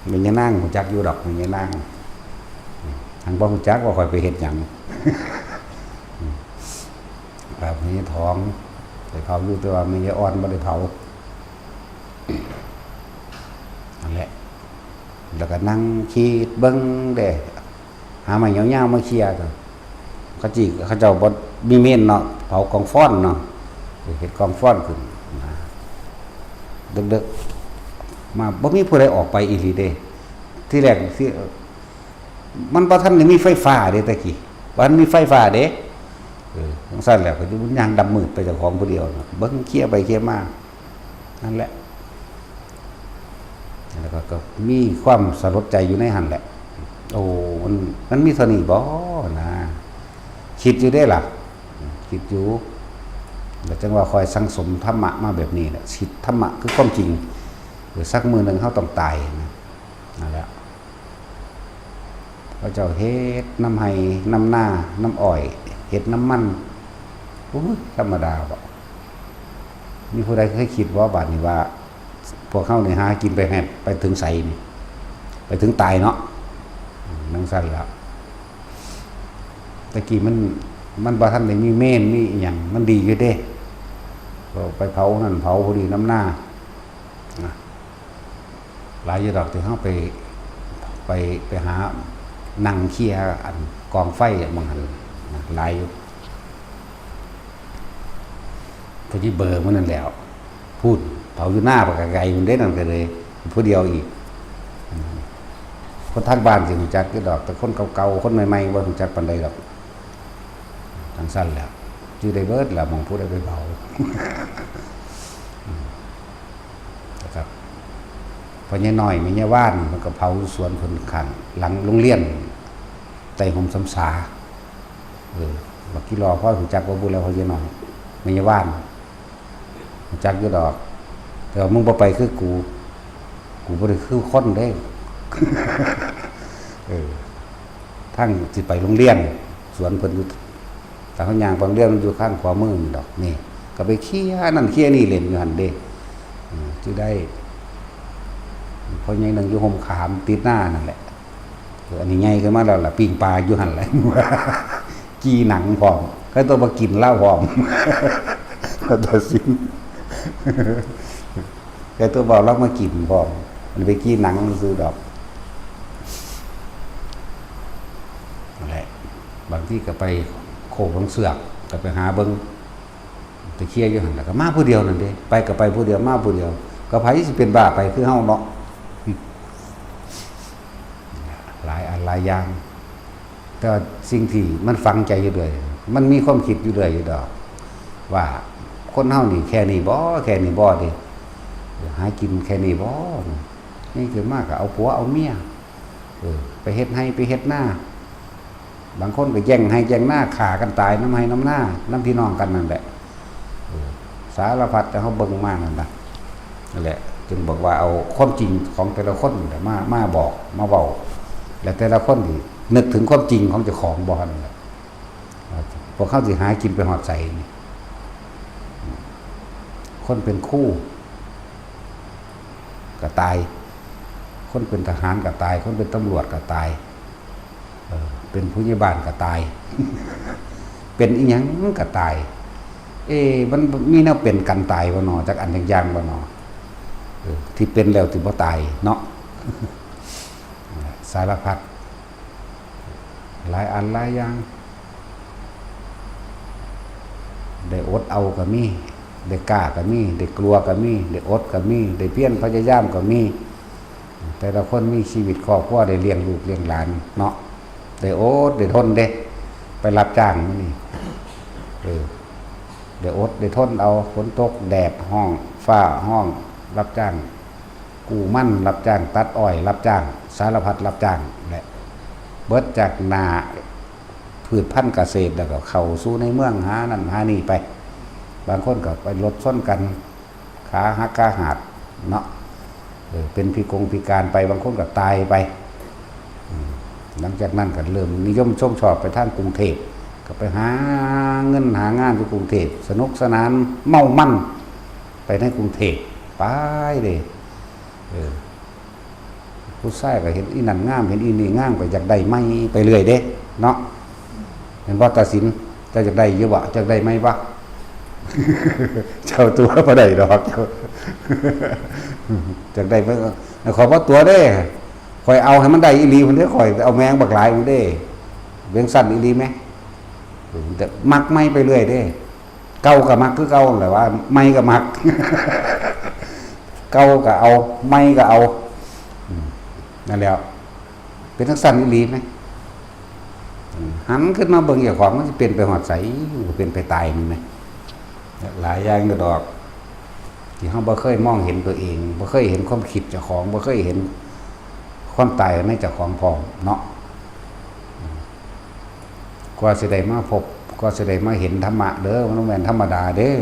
แม่ย่านางรู้จักอยู่ดอก แม่ย่านาง หังบ่รู้จักว่าข้อยไปเฮ็ดหยัง ครับ แม่ย่าถองไปเผาอยู่ แต่ว่าแม่ย่าอ่อนบ่ได้เผา นั่นแหละ แล้วก็นั่งคิดเบิ่งเด้ หาไม้ยาวๆมาเคลียร์ก็ เขาจิ เขาเจ้าบ่มีเมนเนาะ เผากองฟอนเนาะ เฮ็ดกองฟอนขึ้นนะ เดิกๆ มาบ่มีผู้ใดออกไปอีหลีเด้ ที่แรกที่ มันบ่ทันได้มีไฟฟ้าเด้ แต่กี้บ่ทันมีไฟฟ้าเด้ เออ จั่งซั้นแหละ ก็อยู่ย่างดำมืดไปเจ้าของผู้เดียวน่ะ เบิ่งเคลียร์ไปเคลียร์มา นั่นแหละ แล้วก็ ก็มีความสลดใจอยู่ในหั่นแหละ โอ้ มัน มันมีเท่านี้บ่นะ คิดอยู่เด้ล่ะ คิดอยู่ แล้วจั่งว่าค่อยสั่งสมธรรมะมาแบบนี้แหละ คิดธรรมะคือความจริง เดี๋ยวสักมื้อหนึ่งเฮาต้องตายนะ นั่นแหละ เขาเจ้าเฮ็ดนำไฮ่นำนานำอ้อย เฮ็ดนำมัน โอ้ย ธรรมดาบ่ มีผู้ใดเคยคิดบ่ บาดนี้ว่า พวกเฮานี่หากินไปแฮด ไปถึงไสนี่ ไปถึงตายเนาะ อืม จั่งซั้นล่ะ แต่กี้มัน มันบ่ทันได้มีเมนมีอิหยัง มันดีอยู่เด้ ก็ไปเผานั่นเผาผู้นี้นำนา นะ หลายอยู่ดอกที่เฮาไป ไป ไปหานั่งเคลียร์อันกองไฟหม่องหั่นนะ หลายอยู่ พอดีเบอร์มื้อนั้นแล้ว พูดเผาอยู่หน้าปากกะไก่มันได้นั่นก็เลย ผู้เดียวอีก คนทางบ้านสิรู้จักอยู่ดอก แต่คนเก่าๆ คนใหม่ๆ บ่รู้จักปานใดดอก จั่งซั้นแหละ อยู่ได้เบิดล่ะ หม่องผู้ใดไปเผา นะครับ พ่อใหญ่น้อย แม่ใหญ่ว่าน มันก็เผาสวนเพิ่นข้างหลังโรงเรียน ใต้ฮ่มสำสา เออ บักกี้รอพ่อรู้จักว่าบุแล้วพ่อใหญ่น้อย แม่ใหญ่ว่าน รู้จักอยู่ดอก แต่ว่ามึงบ่ไปคือกู กูบ่ได้คือคนเด้ เออ ทางสิไปโรงเรียน สวนเพิ่นอยู่ ทางย่างไปโรงเรียนมันอยู่ข้างขวามือนี่ดอก นี่ ก็ไปเคลียร์นั่นเคลียร์นี่เล่นอยู่หั่นเด้ อืม สิได้ พ่อใหญ่นั่งอยู่ฮ่มขามติดหน้านั่นแหละ เออ อันนี้ใหญ่ขึ้นมาแล้วล่ะ ปิ้งปลาอยู่หั่นแหละ จีหนังพร้อม ก็ตัวมากินเหล้าพร้อม ก็ตัวซิม ก็ตัวบอกเรามากินพร้อม มันไปจีหนังซื้อดอก นั่นแหละ บางทีก็ไปโคกหนองเสือก ก็ไปหาเบิ่ง ไปเคลียร์อยู่หั่นล่ะ ก็มาผู้เดียวนั่นเด้ ไปก็ไปผู้เดียว มาผู้เดียว ก็ไผสิเป็นบ้าไปคือเฮาเนาะ หลายอันหลายอย่าง แต่ว่าสิ่งที่มันฝังใจอยู่เรื่อย มันมีความคิดอยู่เรื่อยอยู่ดอก ว่าคนเฮานี่แค่นี้บ่ แค่นี้บ่เด้ หากินแค่นี้บ่ นี่คือมากก็เอาผัวเอาเมีย เออ ไปเฮ็ดไฮ่ไปเฮ็ดนา บางคนก็แย่งไฮ่แย่งนา ฆ่ากันตายนำไฮ่นำนา นำพี่น้องกันนั่นแหละ เออ สารพัดที่เฮาเบิ่งมานั่นน่ะ นั่นแหละ จึงบอกว่าเอาความจริงของแต่ละคนนี่แหละมา มาบอก มาเว้า และแต่ละคนนี่นึกถึงความจริงของเจ้าของบ่นั่นแหละ พวกเขาสิหากินไปฮอดไสนี่ คนเป็นครูก็ตาย คนเป็นทหารก็ตาย คนเป็นตำรวจก็ตาย เออ เป็นผู้ใหญ่บ้านก็ตาย เป็นอิหยังก็ตาย เอ๊ะ มันมีแนวเป็นกันตายบ่หนอ จักอันจักอย่างบ่หนอ เออ ที่เป็นแล้วที่บ่ตายเนาะ สารพัด หลายอันหลายอย่าง ได้อดเอาก็มี ได้กล้าก็มี ได้กลัวก็มี ได้อดก็มี ได้เพียรพยายามก็มี แต่ละคนมีชีวิตครอบครัว ได้เลี้ยงลูกเลี้ยงหลานเนาะ ได้อดได้ทนเด้ ไปรับจ้างมื้อนี้ เออ ได้อดได้ทนเอา ฝนตกแดดฮ้อน ฟ้าฮ้อน รับจ้างกู้มัน รับจ้างตัดอ้อย รับจ้างสารพัดรับจ้างแหละ เบิดจากหน้า พืชพันธุ์เกษตร แล้วก็เข้าสู่ในเมือง หานั่นหานี่ไป บางคนก็ไปรถชนกัน ขาหักขาหักเนาะ เออ เป็นพิกงพิการไป บางคนก็ตายไป อืม หลังจากนั้นก็เริ่มนิยมชมชอบไปทางกรุงเทพฯ ก็ไปหาเงินหางานที่กรุงเทพฯ สนุกสนานเมามันไปในกรุงเทพฯ ไปเลย เออ ผู้ชายก็เห็นอีนั่นงาม เห็นอีนี่งาม ก็อยากได้ใหม่ไปเรื่อยเด้ เนาะ เห็นบ่ ตาสิน เจ้าอยากได้อยู่บ่ เจ้าอยากได้ใหม่บ่ เจ้าตั๋วบ่ได้ดอก เจ้า อยากได้บ่ ข้อยบ่ตั๋วเด้ ข้อยเอาให้มันได้อีหลีพุ้นเด้ ข้อยเอาแม่งบักหลายพุ้นเด้ เบิ่งซั่นอีหลีแหม แต่มักใหม่ไปเรื่อยเด้ เก่าก็มักคือเก่าแหละว่า ใหม่ก็มัก เก่าก็เอา ใหม่ก็เอา อืม นั่นแหละ เป็นจั่งซั่นอีหลีแหม อืม หันขึ้นมาเบิ่งเจ้าของ มันสิเป็นไปฮอดไส มันก็เป็นไปตายนี่แหม หลายอย่างอยู่ดอก ที่เฮาบ่เคยมองเห็นตัวเอง บ่เคยเห็นความคิดเจ้าของ บ่เคยเห็นความตายในเจ้าของพร้อมเนาะ กว่าสิได้มาพบ กว่าสิได้มาเห็นธรรมะเด้อ มันบ่แม่นธรรมดาเด้อ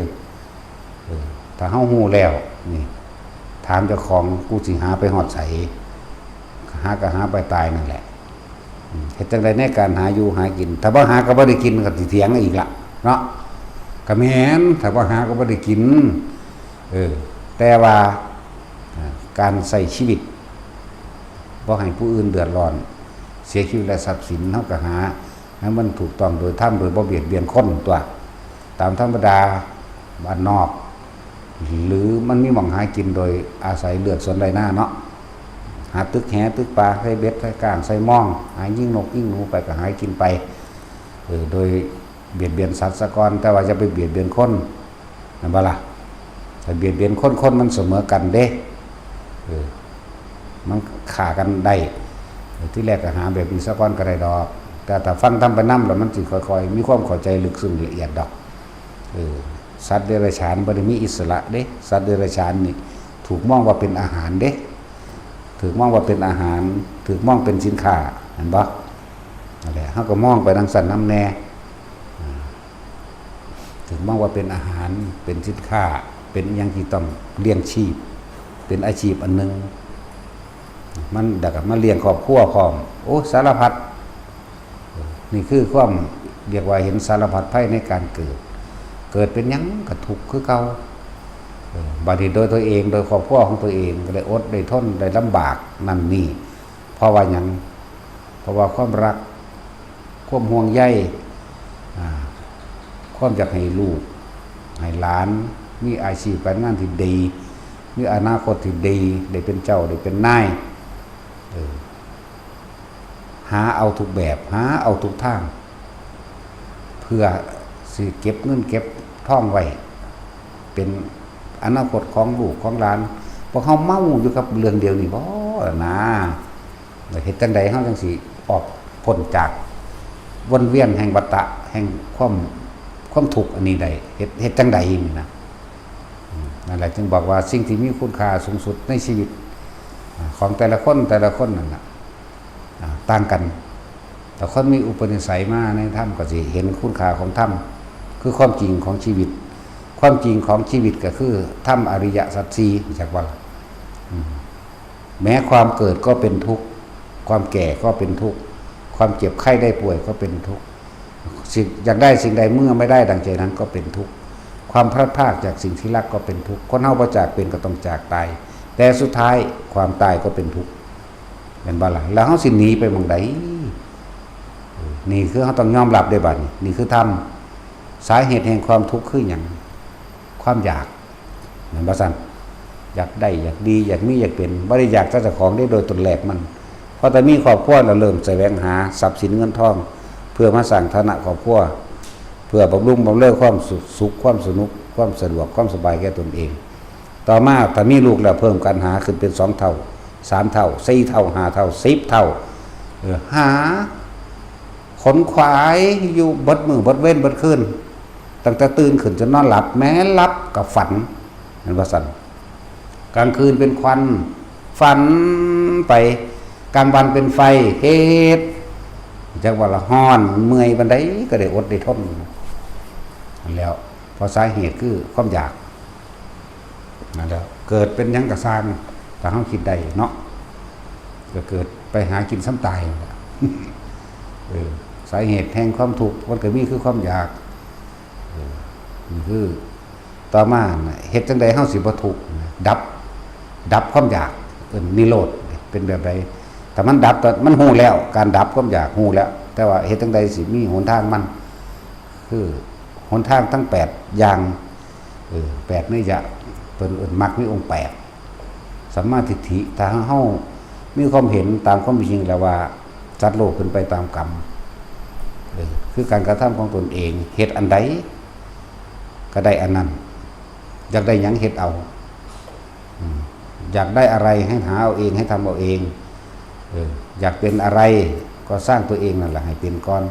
เออ ถ้าเฮาฮู้แล้ว นี่ ถามเจ้าของ กูสิหาไปฮอดไส หาก็หาไปตายนั่นแหละ อืม เฮ็ดจั่งใดในการหาอยู่หากิน ถ้าบ่หาก็บ่ได้กิน ก็สิเถียงอีกละเนาะ ก็แม่น ถ้าบ่หาก็บ่ได้กิน เออ แต่ว่า อ่า การใช้ชีวิต บ่ให้ผู้อื่นเดือดร้อน เสียชีวิตและทรัพย์สิน เฮาก็หาให้มันถูกต้องโดยธรรม โดยบ่เบียดเบียนคนตั๊ว ตามธรรมดาบ้านนอก หรือมันมีหม่องหากินโดยอาศัยเลือดสวนไร่นาเนาะ หาตึกแหตึกปลา ใส่เบ็ด ใส่ก้าง ใส่มอง หายิงนกยิงหนูไปก็หากินไป เออ โดยเบียดเบียนสัตว์ซะก่อน แต่ว่าอย่าไปเบียดเบียนคน แม่นบ่ล่ะ ถ้าเบียดเบียนคน คนมันเสมอกันเด้ เออ มันฆ่ากันได้ เออ ที่แรกก็หาแบบนี้ซะก่อนก็ได้ดอก แต่ถ้าฟังธรรมไปนำแล้วมันสิค่อยๆ มีความเข้าใจลึกซึ้งละเอียดดอก เออ สัตว์เดรัจฉานบ่ได้มีอิสระเด้ สัตว์เดรัจฉานนี่ถูกมองว่าเป็นอาหารเด้ ถูกมองว่าเป็นอาหาร ถูกมองเป็นสินค้า เห็นบ่ นั่นแหละ เฮาก็มองไปจั่งซั่นนำแน่ อ่า ถูกมองว่าเป็นอาหาร เป็นสินค้า เป็นอิหยังที่ต้องเลี้ยงชีพ เป็นอาชีพอันหนึ่ง มัน แล้วก็มาเลี้ยงครอบครัวพร้อม โอ้ สารพัด นี่คือความเรียกว่าเห็นสารพัดภัยในการเกิด เกิดเป็นหยังก็ทุกข์คือเก่า เออ บัดนี้โดยตัวเอง โดยครอบครัวของตัวเอง ก็ได้อดได้ทน ได้ลำบากนั่นนี่ เพราะว่าหยัง เพราะว่าความรัก ความห่วงใย อ่า ความอยากให้ลูก ให้หลาน มีอาชีพการงานที่ดี มีอนาคตที่ดี ได้เป็นเจ้า ได้เป็นนาย เออ หาเอาทุกแบบ หาเอาทุกทาง เพื่อสิเก็บเงินเก็บทองไว้ เป็นอนาคตของลูกของหลาน พวกเฮาเมาอยู่กับเรื่องเดียวนี่บ่นะ เฮ็ดจั่งใดเฮาจั่งสิออกพ้นจากวนเวียนแห่งวัฏฏะ แห่งความ ความทุกข์อันนี้ได้ เฮ็ด เฮ็ดจั่งใดนี่นะ อืม นั่นแหละจึงบอกว่าสิ่งที่มีคุณค่าสูงสุดในชีวิต อ่า ของแต่ละคน แต่ละคนนั่นน่ะ อ่า ต่างกัน แต่คนมีอุปนิสัยมาในธรรมก็สิเห็นคุณค่าของธรรม คือความจริงของชีวิต ความจริงของชีวิตก็คือธรรมอริยสัจสี่ รู้จักบ่ล่ะ อืม แม้ความเกิดก็เป็นทุกข์ ความแก่ก็เป็นทุกข์ ความเจ็บไข้ได้ป่วยก็เป็นทุกข์ สิ่ง อยากได้สิ่งใดเมื่อไม่ได้ดังใจนั้นก็เป็นทุกข์ ความพลัดพรากจากสิ่งที่รักก็เป็นทุกข์ คนเฮาบ่จากเป็นก็ต้องจากตาย แต่สุดท้ายความตายก็เป็นทุกข์ แม่นบ่ล่ะ แล้วเฮาสิหนีไปหม่องใด นี่คือเฮาต้องยอมรับเด้บัดนี้ นี่คือธรรม สาเหตุแห่งความทุกข์คือหยัง ความอยาก แม่นบ่ซั่น อยากได้ อยากดี อยากมี อยากเป็น บ่ได้อยากแต่เจ้าของเด้โดยตนแรกมัน พอแต่มีครอบครัวแล้วเริ่มแสวงหาทรัพย์สินเงินทอง เพื่อมาสร้างฐานะครอบครัว เพื่อบำรุงบำเรอความสุข สุข ความสนุก ความสะดวก ความสบายแก่ตนเอง ต่อมาถ้ามีลูกแล้วเพิ่มการหาขึ้นเป็นสองเท่า สามเท่า สี่เท่า ห้าเท่า สิบเท่า เออ หาขนขวายอยู่เบิดมื้อเบิดเว็นเบิดคืน ตั้งแต่ตื่นขึ้นจนนอนหลับ แม้หลับก็ฝัน เห็นว่าซั่น กลางคืนเป็นควัน ฝันไป กลางวันเป็นไฟ เฮ็ด จักว่าละฮ้อนเมื่อยปานใดก็ได้อดได้ทน นั่นแหล้ว เพราะสาเหตุคือความอยาก นั่นแหล้ว เกิดเป็นหยังก็ซ่าง ถ้าเฮาคิดได้เนาะ ก็เกิดไปหากินส่ำตายนั่นแหละ เออ สาเหตุแห่งความทุกข์มันก็มีคือความอยาก เออ นี่คือ ต่อมาน่ะ เฮ็ดจั่งใดเฮาสิบ่ทุกข์ ดับ ดับความอยาก เอิ้นนิโรธ เป็นแบบใด ถ้ามันดับ มันฮู้แล้ว การดับความอยากฮู้แล้ว แต่ว่าเฮ็ดจั่งใดสิมีหนทางมัน คือหนทางทั้งแปดอย่าง เออ แปดนัยยะ เพิ่นเอิ้นมรรคมีองค์แปด สัมมาทิฏฐิ ถ้าเฮามีความเห็นตามความเป็นจริงแล้วว่า สัตว์โลกเป็นไปตามกรรม เออ คือการกระทำของตนเอง เฮ็ดอันใดก็ได้อันนั้น อยากได้หยังเฮ็ดเอา อืม อยากได้อะไรให้หาเอาเอง ให้ทำเอาเอง เออ อยากเป็นอะไรก็สร้างตัวเองนั่นแหละให้เป็นก่อน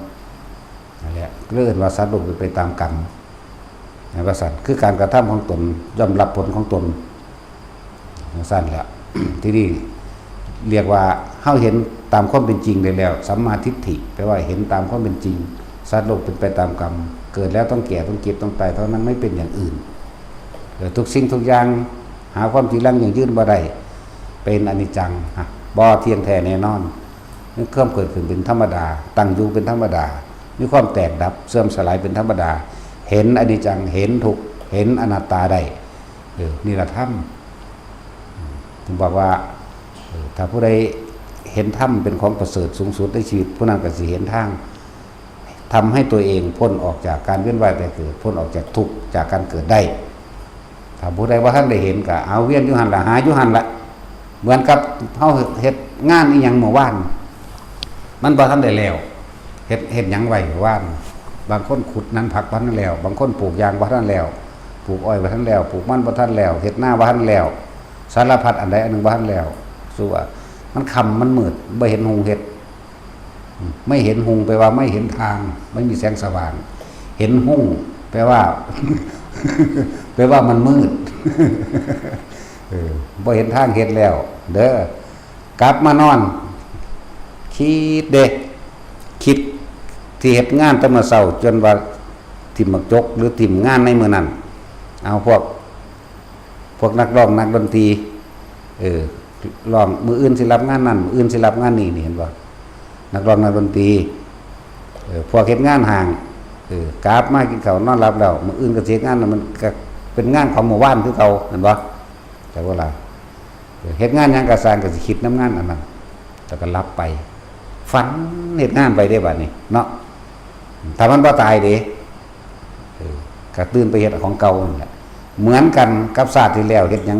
นั่นแหละ เรียกว่าสัตว์โลกเป็นไปตามกรรม นะว่าซั่น คือการกระทำของตนย่อมรับผลของตน ว่าซั่นแหละ ที่นี่เรียกว่าเฮาเห็นตามความเป็นจริงได้แล้ว สัมมาทิฏฐิ แปลว่าเห็นตามความเป็นจริง สัตว์โลกเป็นไปตามกรรม เกิดแล้วต้องแก่ ต้องเจ็บ ต้องตาย เท่านั้น ไม่เป็นอย่างอื่น เออ ทุกสิ่งทุกอย่างหาความจีรังยั่งยืนบ่ได้ เป็นอนิจจัง ฮะ บ่เที่ยงแท้แน่นอน มีความเกิดขึ้นเป็นธรรมดา ตั้งอยู่เป็นธรรมดา มีความแตกดับ เสื่อมสลายเป็นธรรมดา เห็นอนิจจัง เห็นทุกข์ เห็นอนัตตาได้ เออ นี่ละธรรม อืม ถึงบอกว่า เออ ถ้าผู้ใดเห็นธรรมเป็นของประเสริฐสูงสุดในชีวิต ผู้นั้นก็สิเห็นทาง ทำให้ตัวเองพ้นออกจากการเวียนว่ายตายเกิด พ้นออกจากทุกข์จากการเกิดได้ ถ้าผู้ใดบ่ทันได้เห็นก็เอาเวียนอยู่หั่นล่ะ หาอยู่หั่นล่ะ เหมือนกับเฮาเฮ็ดงานอีหยังเมื่อวาน มันบ่ทันได้แล้ว เฮ็ด เฮ็ดหยังไว้เมื่อวาน บางคนขุดนั่นผักบ่ทันแล้ว บางคนปลูกยางบ่ทันแล้ว ปลูกอ้อยบ่ทันแล้ว ปลูกมันบ่ทันแล้ว เฮ็ดนาบ่ทันแล้ว สารพัดอันใดอันหนึ่งบ่ทันแล้ว สู้ว่ามันค่ำมันมืด บ่เห็นหุงเฮ็ด ไม่เห็นหุงแปลว่าไม่เห็นทาง ไม่มีแสงสว่าง เห็นหุงแปลว่า แปลว่ามันมืด เออ บ่เห็นทางเฮ็ดแล้ว เด้อ กลับมานอน คิดเด้ คิดที่เฮ็ดงานแต่มื้อเช้า จนว่าถิ่มหมากจก หรือถิ่มงานในมื้อนั้น เอาพวก พวกนักร้องนักดนตรี เออ ร้องมื้ออื่นสิรับงานนั่น มื้ออื่นสิรับงานนี่ นี่เห็นบ่ นักร้องนักดนตรี เออ พวกเฮ็ดงานห้าง เออ กลับมากินข้าวนอนหลับแล้ว มื้ออื่นก็สิเฮ็ดงานนั่น มันก็เป็นงานของเมื่อวานคือเก่า เห็นบ่ แต่ว่าล่ะ เออ เฮ็ดงานหยังก็ซ่างก็สิคิดนำงานอันนั้น แล้วก็หลับไป ฝันเฮ็ดงานไปเด้บัดนี้เนาะ ถ้ามันบ่ตายเด้ เออ ก็ตื่นไปเฮ็ดของเก่านั่นแหละ เหมือนกันกับชาติที่แล้วเฮ็ดหยัง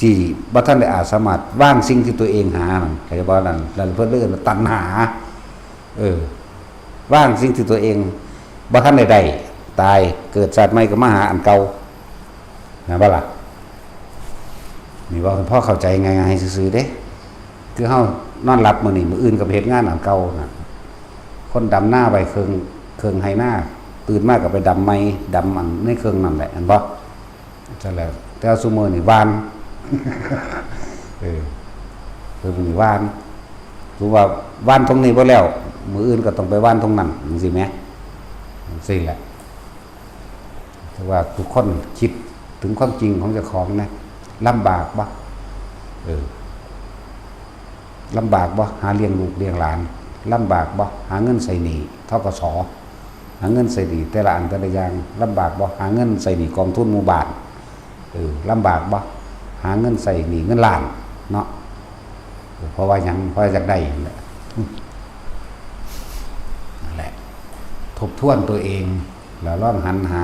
ที่บ่ทันได้อาจสามารถวางสิ่งที่ตัวเองหานั่น เข้าใจบ่นั่น แล้วเพิ่นเลยเอิ้นว่าตัณหา เออ วางสิ่งที่ตัวเองบ่ทันได้ได้ ตาย เกิดชาติใหม่ก็มาหาอันเก่า นะบ่ล่ะ นี่เว้าให้พอเข้าใจง่ายๆซื่อๆเด้ คือเฮานอนหลับมื้อนี้ มื้ออื่นก็ไปเฮ็ดงานอันเก่าน่ะ คนดำนาไว้เครื่อง เครื่องไฮ่นา ตื่นมาก็ไปดำใหม่ ดำอันในเครื่องนั่นแหละ เห็นบ่ จั่งแล้ว แต่ว่าซุมื้อนี่หว่าน เออ คือมื้อนี้หว่าน ถือว่าหว่านตรงนี้บ่แล้ว มื้ออื่นก็ต้องไปหว่านตรงนั้น จั่งซี้แหม จั่งซี้แหละ แต่ว่าทุกคนคิดถึงความจริงของเจ้าของนะ ลำบากบ่ เออ ลำบากบ่ หาเลี้ยงลูกเลี้ยงหลาน ลำบากบ่ หาเงินใช้หนี้ ธ.ก.ส. หาเงินใช้หนี้แต่ละอันแต่ละอย่าง ลำบากบ่ หาเงินใช้หนี้กองทุนหมู่บ้าน เออ ลำบากบ่ หาเงินใช้หนี้เงินล้านเนาะ เออ เพราะว่าหยัง เพราะอยากได้นั่นแหละ นั่นแหละ ทบทวนตัวเอง แล้วลองหันหา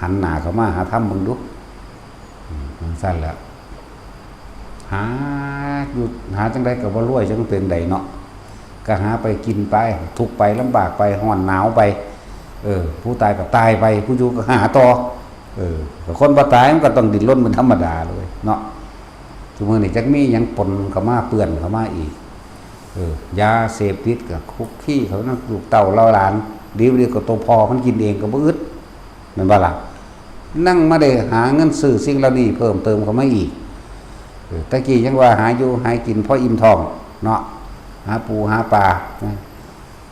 หันหน้าเข้ามาหาธรรมเบิ่งดู อืม จั่งซั้นแหละ หาอยู่ หาจั่งใดก็บ่รวย จั่งเป็นใดเนาะ ก็หาไปกินไป ทุกข์ไป ลำบากไป ร้อนหนาวไป เออ ผู้ตายก็ตายไป ผู้อยู่ก็หาต่อ เออ แต่คนบ่ตายมันก็ต้องดิ้นรนเป็นธรรมดาเลยเนาะ ซุมื้อนี้จักมีหยังปนเข้ามา เปื้อนเข้ามาอีก เออ ยาเสพติดก็คุกคีเข้ามา ลูกเต้าเหล่าหลาน ดีบ่ดีก็ตัวพ่อมันกินเองก็บ่อึด แม่นบ่ล่ะ นั่งมาได้หาเงินซื้อสิ่งเหล่านี้เพิ่มเติมเข้ามาอีก เออ แต่กี้ยังว่าหาอยู่หากินพออิ่มท้องเนาะ หาปูหาปลานะ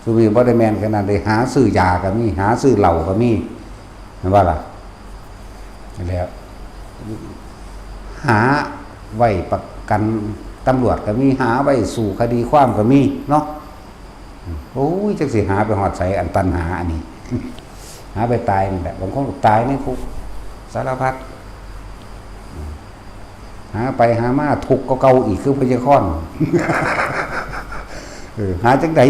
ซุมื้อนี้บ่ได้แม่นขนาดใด หาซื้อยาก็มี หาซื้อเหล้าก็มี แม่นบ่ล่ะ นั่นแหละ หาไว้ประกันตำรวจก็มี หาไว้สู้คดีความก็มีเนาะ โอ้ย จักสิหาไปฮอดไส อันตัณหาอันนี้ หาไปตายนั่นแหละ บางคนก็ตายในคุก สารพัด หาไปหามาทุกข์ก็เก่าอีก คือพยาคอน เออ หาจังใด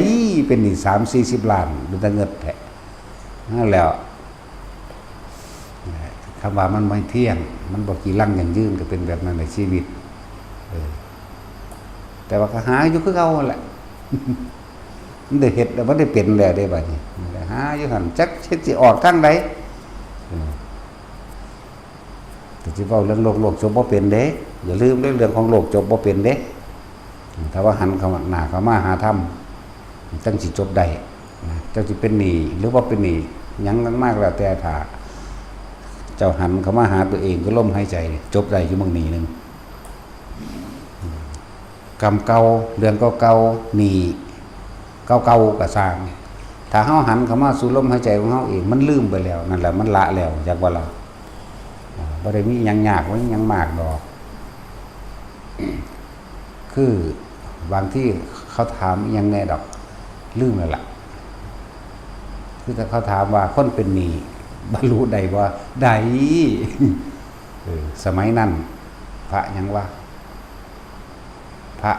เป็นหนี้สามสี่สิบล้าน เป็นตาเงิดแท้ นั่นแหล้ว คำว่ามันไม่เที่ยง มันบ่กี่ลังยั่งยืน ก็เป็นแบบนั้นในชีวิต เออ แต่ว่าก็หาอยู่คือเก่าหั่นแหละ มันได้เฮ็ดแล้ว มันได้เป็นแล้วเด้บัดนี้ หาอยู่หั่น จักเฮ็ดสิออกทางใด เออ แต่สิเว้าเรื่องโลก โลกจบบ่เป็นเด้ อย่าลืมเด้ เรื่องของโลกจบบ่เป็นเด้ ถ้าว่าหันเข้าหน้าเข้ามาหาธรรม จั่งสิจบได้นะ เจ้าสิเป็นหนี้หรือบ่เป็นหนี้หยังมากแล้วแต่ ถ้าเจ้าหันเข้ามาหาตัวเอง คือลมหายใจ จบได้อยู่หม่องนี้หนึ่ง กรรมเก่า เรื่องเก่าๆ หนี้เก่าๆ ก็ซ่าง ถ้าเฮาหันเข้ามาสู่ลมหายใจของเฮาเอง มันลืมไปแล้ว นั่นแหละ มันละแล้ว จักว่าละ อ่า บ่ได้มีหยังยาก บ่มีหยังมากดอก คือบางทีเขาถามอิหยังแน่ดอก ลืมแล้วล่ะ คือแต่เขาถามว่าคนเป็นหนี้บรรลุได้บ่ ได้ เออ สมัยนั้น พระหยังวะ พระ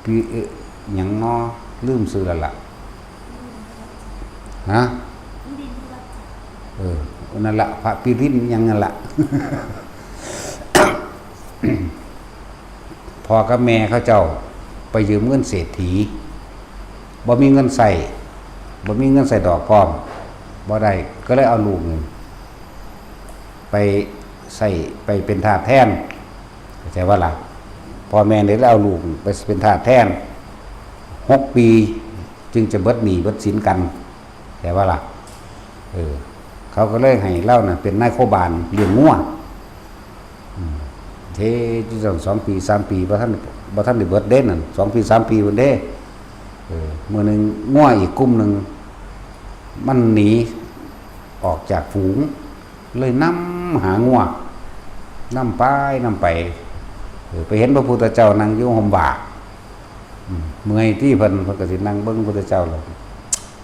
ปิ เอ่อ หยังน้อ ลืมชื่อแล้วล่ะ ฮะ เออ นั่นละ พระปิรินทร์หยังนั่นละ พ่อกับแม่เขาเจ้าไปยืมเงินเศรษฐี บ่มีเงินใช้ บ่มีเงินใช้ดอกพร้อม บ่ได้ ก็เลยเอาลูกนี่ไปใช้ ไปเป็นทาสแทน เข้าใจบ่ล่ะ พ่อแม่นี่เลยเอาลูกไปเป็นทาสแทน หกปี จึงจะเบิดหนี้เบิดสินกัน เข้าใจบ่ล่ะ เออ เขาก็เลยให้ลาวน่ะเป็นนายโคบาลเลี้ยงงัว อืม เฮ็ดอยู่จั่งสองปีสามปี บ่ทัน บ่ทันได้เบิดเด้นั่น สองปีสามปีพุ้นเด้ เออ มื้อหนึ่งงัวอีกกลุ่มหนึ่ง มันหนีออกจากฝูง เลยนำหางัว นำไป นำไป เออ ไปเห็นพระพุทธเจ้านั่งอยู่ฮ่มว่า อืม เมื่อยติเพิ่น เพิ่นก็สินั่งเบิ่งพระพุทธเจ้าแล้ว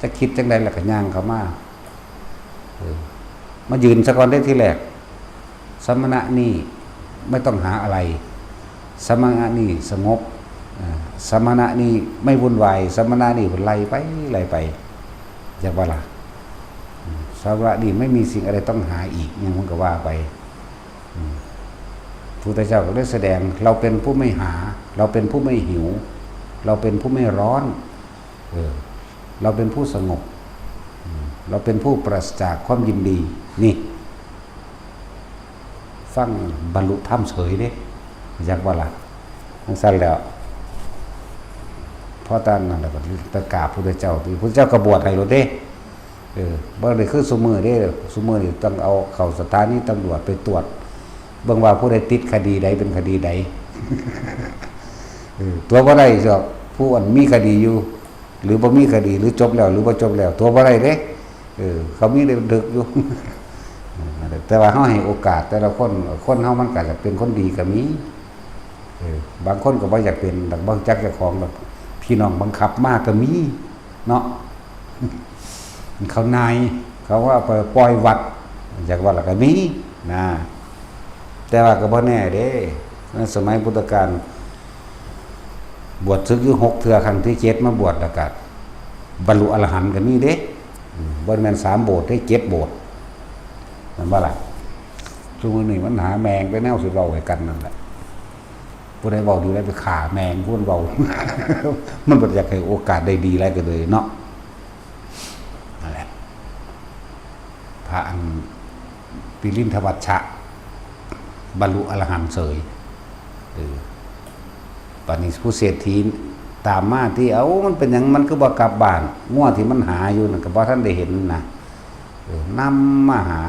จักคิดจั่งใดแล้วก็ย่างเข้ามา เออ มายืนซะก่อนเด้ทีแรก สมณะนี่ไม่ต้องหาอะไร สมณะนี่สงบ อ่า สมณะนี่ไม่วุ่นวาย สมณะนี่ไล่ไป ไล่ไป จักว่าล่ะ อืม สมณะนี่ไม่มีสิ่งอะไรต้องหาอีก หยังมันก็ว่าไป อืม พุทธเจ้าก็ได้แสดง เราเป็นผู้ไม่หา เราเป็นผู้ไม่หิว เราเป็นผู้ไม่ร้อน เออ เราเป็นผู้สงบ อืม เราเป็นผู้ปราศจากความยินดี นี่ ฟังบรรลุธรรมเฉยเด้ จักว่าล่ะ จั่งซั่นแล้ว พอตอนนั้นแล้วก็ไปกราบพุทธเจ้า พุทธเจ้าก็บวชให้โลดเด้ เออ บ่ได้คือซุมื้อเด้ ซุมื้อนี่ต้องเอาเข้าสถานีตำรวจไปตรวจ เบิ่งว่าผู้ใดติดคดีใดเป็นคดีใด เออ ตั๋วบ่ได้ดอก ผู้อันมีคดีอยู่ หรือบ่มีคดี หรือจบแล้ว หรือบ่จบแล้ว ตั๋วบ่ได้เด้ เออ เขามีได้บันทึกอยู่ แต่ว่าเฮาให้โอกาสแต่ละคน คนเฮามันก็อยากเป็นคนดีก็มี เออ บางคนก็บ่อยากเป็นดอก บ่รู้จักเจ้าของดอก พี่น้องบังคับมาก็มี เนาะ เขานาย เขาว่าไปปล่อยวัด จักวัดละก็มี นะ แต่ว่าก็บ่แน่เด้ ในสมัยพุทธกาล บวชศึกอยู่หกเทื่อ ครั้งที่เจ็ดมาบวชแล้วก็บรรลุอรหันต์ก็มีเด้ อืม บ่แม่นสามโบสถ์เด้ เจ็ดโบสถ์ แม่นบ่ล่ะ ซุมื้อนี้มันหาแม่งแต่แนวสิเว้าให้กันนั่นแหละ ผู้ใดเว้าดีแล้วไปฆ่าแม่งผู้เว้า มันบ่อยากให้โอกาสได้ดีหลายก็เลยเนาะ นั่นแหละ พระอันปิรินทวัชชะ บรรลุอรหันต์เสย เออ บัดนี้ผู้เศรษฐีตามมาที่ เอ้า มันเป็นหยัง มันคือบ่กลับบ้าน งัวที่มันหาอยู่นั่นก็บ่ทันได้เห็นนะ เออ นำมาหา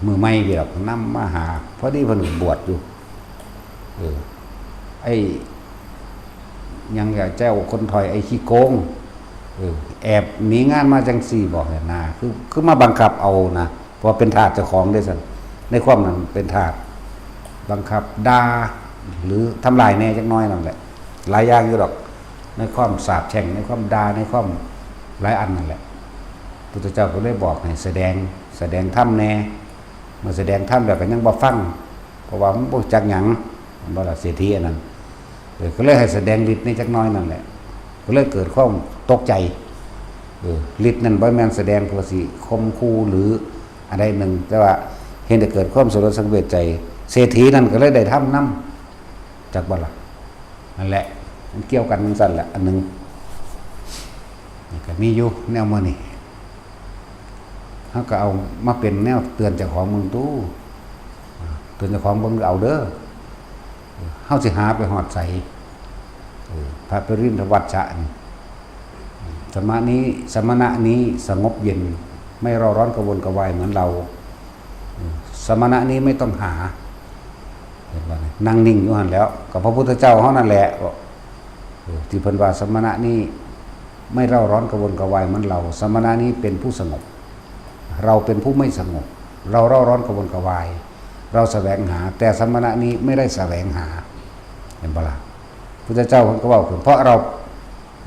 มื้อใหม่เดียว นำมาหา พอดีเพิ่นบวชอยู่ เออ ไอ้ ยังอยากแจ้วคนถอย ไอ้ขี้โกง เออ แอบหนีงานมาจังซี่บอกเนี่ยนะ คือ คือมาบังคับเอานะ เพราะเป็นทาสเจ้าของเด้ซั่น ในความนั้นเป็นทาส บังคับด่า หรือทำลายแหน่จักหน่อยนั่นแหละ หลายอย่างอยู่ดอก ในความสาปแช่ง ในความด่า ในความหลายอันนั่นแหละ พุทธเจ้าก็เลยบอกให้แสดง แสดงธรรมแหน่ เมื่อแสดงธรรมแล้วก็ยังบ่ฟัง เพราะว่ามันบ่จักหยัง แม่นบ่ล่ะ เศรษฐีอันนั้น เออ ก็เลยให้แสดงฤทธิ์ในจักหน่อยนั่นแหละ ก็เลยเกิดความตกใจ เออ ฤทธิ์นั่นบ่แม่นแสดงเพื่อสิข่มขู่หรืออันใดหนึ่ง แต่ว่าเห็นให้เกิดความสลดสังเวชใจ เศรษฐีนั่นก็เลยได้ธรรมนำ จักบ่ล่ะ นั่นแหละ มันเกี่ยวกันจังซั่นแหละ อันหนึ่ง นี่ก็มีอยู่แนวมื้อนี้ เฮาก็เอามาเป็นแนวเตือนเจ้าของเบิ่งดู เตือนเจ้าของเบิ่งเอาเด้อ เฮาสิหาไปฮอดไส เออ พระปรินทวัชชะนี่ สมณะนี้ สมณะนี้สงบเย็น ไม่เร่าร้อนกระวนกระวายเหมือนเรา เออ สมณะนี้ไม่ต้องหา เห็นบ่นี่ นั่งนิ่งอยู่หั่นแหล้ว กับพระพุทธเจ้าเฮานั่นแหละ เออ ที่เพิ่นว่าสมณะนี้ไม่เร่าร้อนกระวนกระวายเหมือนเรา สมณะนี้เป็นผู้สงบ เราเป็นผู้ไม่สงบ เราเร่าร้อนกระวนกระวาย เราแสวงหา แต่สมณะนี้ไม่ได้แสวงหา เห็นบ่ล่ะ พุทธเจ้าเพิ่นก็เว้าขึ้น เพราะเรา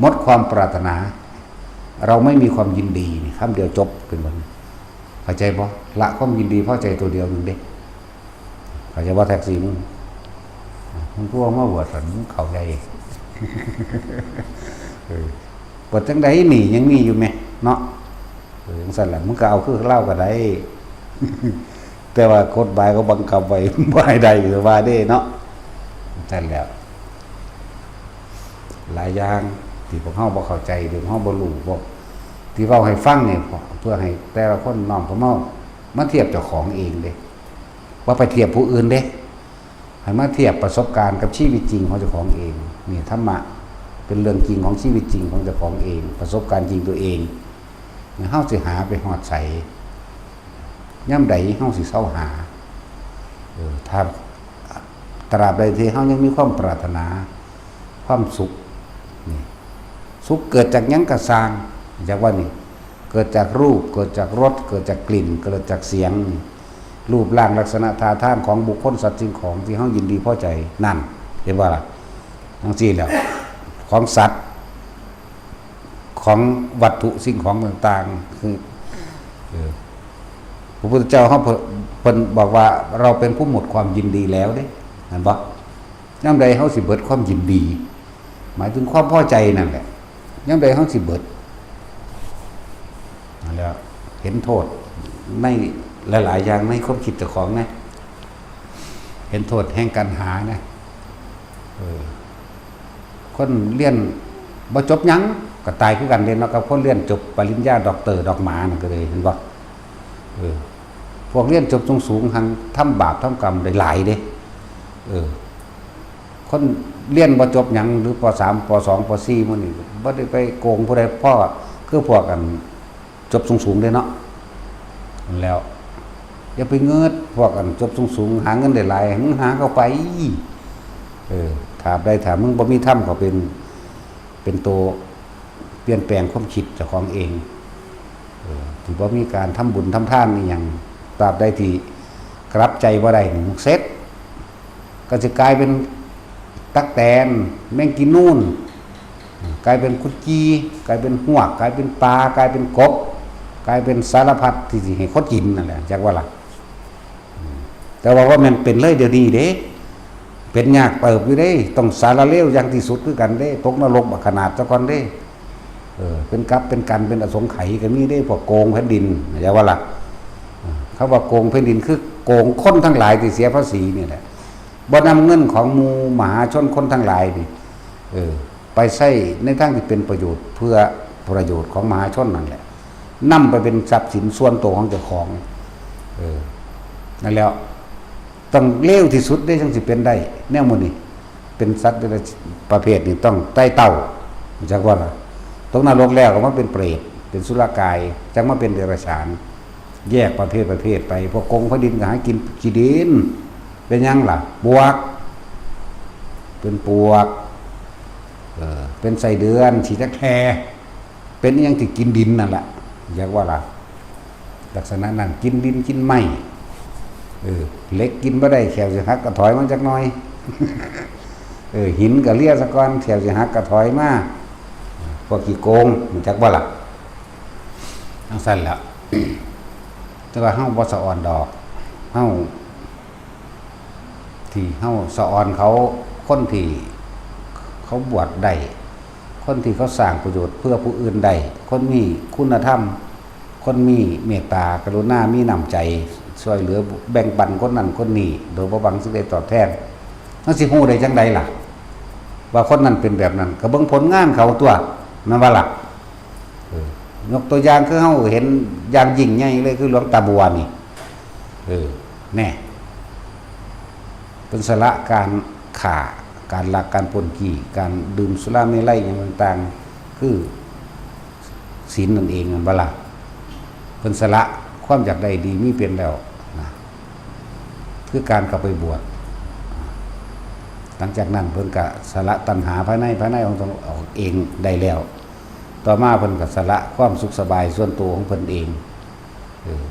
หมดความปรารถนา เราไม่มีความยินดี นี่คำเดียวจบ เป็นบ่นี่ เข้าใจบ่ ละความยินดีพอใจตัวเดียวหนึ่งเด้ เข้าใจบ่ แท็กซี่มึง มึงพวกมาบวชสันมึงเข้าใจ เออ บวชจังใดนี่ยังมีอยู่แหมเนาะ เออ จังซั่นล่ะ มึงก็เอาคือลาวก็ได้ แต่ว่ากฎหมายก็บังคับไว้ บ่ให้ได้ก็ว่าเด้เนาะ จังซั่นแหล้ว หลายอย่างที่พวกเฮาบ่เข้าใจ ที่พวกเฮาบ่รู้ พวกที่เว้าให้ฟังนี่ เพื่อให้แต่ละคนน้อมเข้ามา มาเทียบเจ้าของเองเด้ บ่ไปเทียบผู้อื่นเด้ ให้มาเทียบประสบการณ์กับชีวิตจริงของเจ้าของเอง นี่ธรรมะเป็นเรื่องจริงของชีวิตจริงของเจ้าของเอง ประสบการณ์จริงตัวเอง เฮาสิหาไปฮอดไส ยามใดเฮาสิเซาหา เออ ถ้า ตราบใดที่เฮายังมีความปรารถนา ความสุข นี่ สุขเกิดจากหยังก็ซ่าง จากว่านี่ เกิดจากรูป เกิดจากรส เกิดจากกลิ่น เกิดจากเสียง นี่ รูปร่างลักษณะท่าทางของบุคคลสัตว์สิ่งของที่เฮายินดีพอใจ นั่น เห็นบ่ล่ะ จังซี่แหล้ว ของสัตว์ ของวัตถุสิ่งของต่างๆ คือ เออ พระพุทธเจ้าเฮาเพิ่น เพิ่นบอกว่าเราเป็นผู้หมดความยินดีแล้วเด้ เห็นบ่ ยามใดเฮาสิเบิดความยินดี หมายถึงความพอใจนั่นแหละ ยามใดเฮาสิเบิด นั่นแหละ เห็นโทษในหลายๆ อย่างในความคิดเจ้าของนะ เห็นโทษแห่งการหานะ เออ คนเรียนบ่จบหยังก็ตายคือกันเด้เนาะ กับคนเรียนจบปริญญาด็อกเตอร์ด็อกหมานั่นก็เลย เห็นบ่ เออ พวกเรียนจบสูงๆ หังทำบาปทำกรรมได้หลายเด้ เออ คนเรียนบ่จบหยัง หรือ ป.สาม ป.สอง ป.สี่ มื้อนี้บ่ได้ไปโกงผู้ใด พอคือพวกอันจบสูงๆ เด้เนาะ นั่นแหล้ว อย่าไปเงิดพวกอันจบสูงๆ หาเงินได้หลาย มึงหาเข้าไป เออ ตราบใดถ้ามึงบ่มีธรรมเข้าเป็น เป็นตัวเปลี่ยนแปลงความคิดเจ้าของเอง เออ ที่บ่มีการทำบุญทำทานอีหยัง ตราบใดที่กลับใจบ่ได้นี่มึงเสร็จ ก็สิกลายเป็นตั๊กแตน แมงกีนูน กลายเป็นกุดจี กลายเป็นฮวก กลายเป็นปลา กลายเป็นกบ กลายเป็นสารพัดที่สิให้คนกินนั่นแหละ จักว่าล่ะ อืม แต่ว่าบ่แม่นเป็นเลยเดี๋ยวนี้เด้ เป็นยากเติบอยู่เด้ ต้องสาละเลวอย่างที่สุดคือกันเด้ ตกนรกบักขนาดซะก่อนเด้ เออ เป็นกับเป็นกัน เป็นอสงไขยก็มีเด้ พวกโกงแผ่นดิน จักว่าล่ะ เออ คำว่าโกงแผ่นดินคือโกงคนทั้งหลายที่เสียภาษีนี่แหละ บ่นำเงินของหมู่มหาชนคนทั้งหลายนี่ เออ ไปใช้ในทางที่เป็นประโยชน์ เพื่อประโยชน์ของมหาชนนั่นแหละ นำไปเป็นทรัพย์สินส่วนตัวของเจ้าของ เออ นั่นแหล้ว ต้องเลวที่สุดเด้จั่งสิเป็นได้ แนวหมู่นี้ เป็นสัตว์เดรัจฉ- ประเภทนี้ต้องไต่เต้า รู้จักบ่ล่ะ ตกนรกแล้วก็มาเป็นเปรต เป็นสุรกาย จั่งมาเป็นเดรัจฉาน แยกประเภทประเภทไป พวกโกงแผ่นดินก็หากินขี้ดิน เป็นหยังล่ะ ปวก เป็นปวก เออ เป็นไส้เดือน ขี้จักแฮ เป็นอิหยังที่กินดินนั่นแหละ รู้จักบ่ล่ะ ลักษณะนั้น กินดินกินไม้ เออ เหล็กกินบ่ได้ แข้วสิหักก็ถอยมันจักหน่อย เออ หินก็เลียซะก่อน แข้วสิหักก็ถอยมา พวกขี้โกง รู้จักบ่ล่ะ จั่งซั้นแหละ แต่ว่าเฮาบ่สะออนดอก เฮา ที่เฮาสะออนเขา คนที่เขาบวชได้ คนที่เขาสร้างประโยชน์เพื่อผู้อื่นได้ คนมีคุณธรรม คนมีเมตตากรุณา มีน้ำใจ ช่วยเหลือแบ่งปันคนนั้นคนนี้ โดยบ่หวังสิ่งใดตอบแทน มันสิฮู้ได้จั่งใดล่ะ ว่าคนนั้นเป็นแบบนั้น ก็เบิ่งผลงานเขาตั๊ว แม่นบ่ล่ะ เออ ยกตัวอย่างคือเฮาเห็นอย่างยิ่งใหญ่เลย คือหลวงตาบัวนี่ เออ แน่ เพิ่นสละการฆ่า การลัก การปล้นจี้ การดื่มสุราเมรัยหยังต่างๆ คือศีลนั่นเอง แม่นบ่ล่ะ เพิ่นสละความอยากได้ดีมีเป็นแล้วนะ คือการเข้าไปบวช หลังจากนั้นเพิ่นก็สละตัณหาภายใน ภายในของตนออกเองได้แล้ว ต่อมาเพิ่นก็สละความสุขสบายส่วนตัวของเพิ่นเอง เออ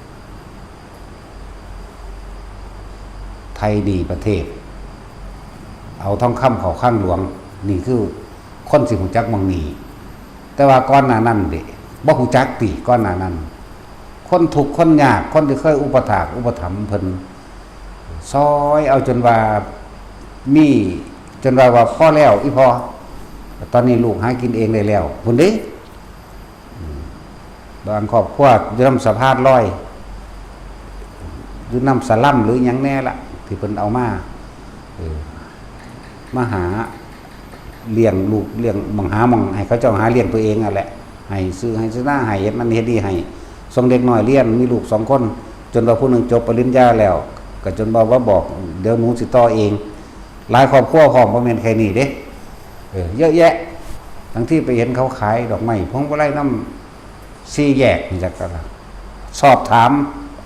ไถ่หนี้ประเทศ เอาทองคำเข้าคลังหลวง นี่คือคนสิรู้จักหม่องนี้ แต่ว่าก่อนหน้านั้นเด้ บ่รู้จักติ ก่อนหน้านั้น คนทุกข์คนยาก คนที่เคยอุปถากอุปถัมภ์เพิ่น ซอยเอาจนว่ามี จนว่า ว่าพอแล้วอีพ่อ ตอนนี้ลูกหากินเองได้แล้ว พุ้นเด้ อืม บางครอบครัวอยู่นำสะพานลอย อยู่นำสลัมหรือหยังแน่ละ ที่เพิ่นเอามา เออ มาหาเลี้ยงลูก เลี้ยง หม่องหาหม่องให้เขาเจ้าหาเลี้ยงตัวเองนั่นแหละ ให้ซื้อไฮ่ซื้อนา ให้เฮ็ดนั่นเฮ็ดนี่ ให้ส่งเด็กน้อยเรียน มีลูกสองคน จนว่าผู้หนึ่งจบปริญญาแล้ว ก็จนว่า ว่าบอก เดี๋ยวหนูสิต่อเอง หลายครอบครัวพร้อม บ่แม่นแค่นี้เด้ เออ เยอะแยะ บางทีไปเห็นเขาขายดอกไม้พวงมาลัยนำสี่แยกนี่จักกะละ สอบถาม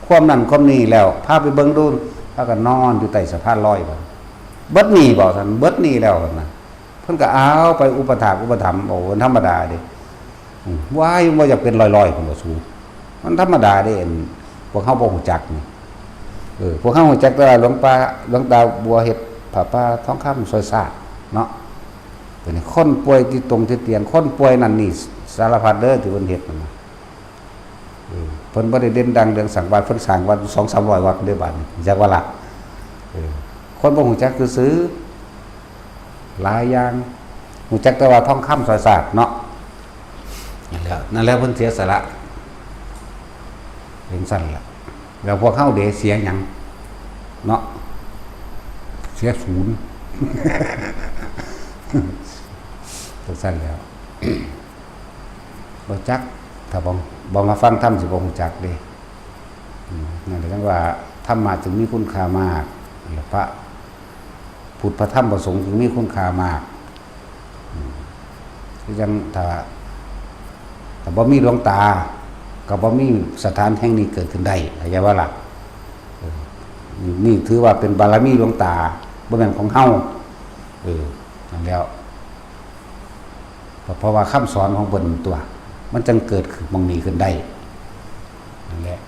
ความนั่นความนี่แล้ว พาไปเบิ่งดู พากันนอนอยู่ใต้สะพานลอยบัด เบิดหนี้บ่ซั่น เบิดหนี้แล้วนะ เพิ่นก็เอาไปอุปถากอุปถัมภ์ โอ้ ธรรมดาเด้ อืม ว้าย บ่อยากเป็นร้อยๆ พุ้นบ่สู มันธรรมดาเด้ อันพวกเฮาบ่รู้จักนี่ เออ พวกเฮารู้จักแต่ว่าหลวงป้า หลวงตาบัวเฮ็ดผ้าป่าทองคำซอยซาดเนาะ เดี๋ยวนี้คนป่วยติดตรงติดเตียง คนป่วยนั่นนี่สารพัดเด้อที่เพิ่นเฮ็ดนั่นนะ เออ เพิ่นบ่ได้เด่นดังเรื่องสร้างวัด เพิ่นสร้างวัดสองสามร้อยวัดเด้อบัดนี้ จักว่าล่ะ เออ คนบ่รู้จักซื่อๆ หลายอย่าง รู้จักแต่ว่าทองคำซอยซาดเนาะ นั่นแหละ นั่นแหละเพิ่นเสียสละ เป็นซั่นล่ะ แล้วพวกเฮาเด้เสียหยัง เนาะ เสียศูนย์ จั่งซั่นแล้ว บ่จัก ถ้าบ่ บ่มาฟังธรรมสิบ่รู้จักเด้ อืม นั่นแหละจั่งว่าธรรมะจึงมีคุณค่ามาก และพระพุทธพระธรรมพระสงฆ์จึงมีคุณค่ามาก อืม คือจั่งถ้า ถ้าบ่มีหลวงตา ก็บ่มีสถานแห่งนี้เกิดขึ้นได้ เข้าใจบ่ล่ะ เออ นี่ นี่ถือว่าเป็นบารมีหลวงตา บ่แม่นของเฮา เออ นั่นแหล้ว เพราะ เพราะว่าคำสอนของเพิ่นตั๊ว มันจั่งเกิดขึ้นหม่องนี้ขึ้นได้ นั่นแหละ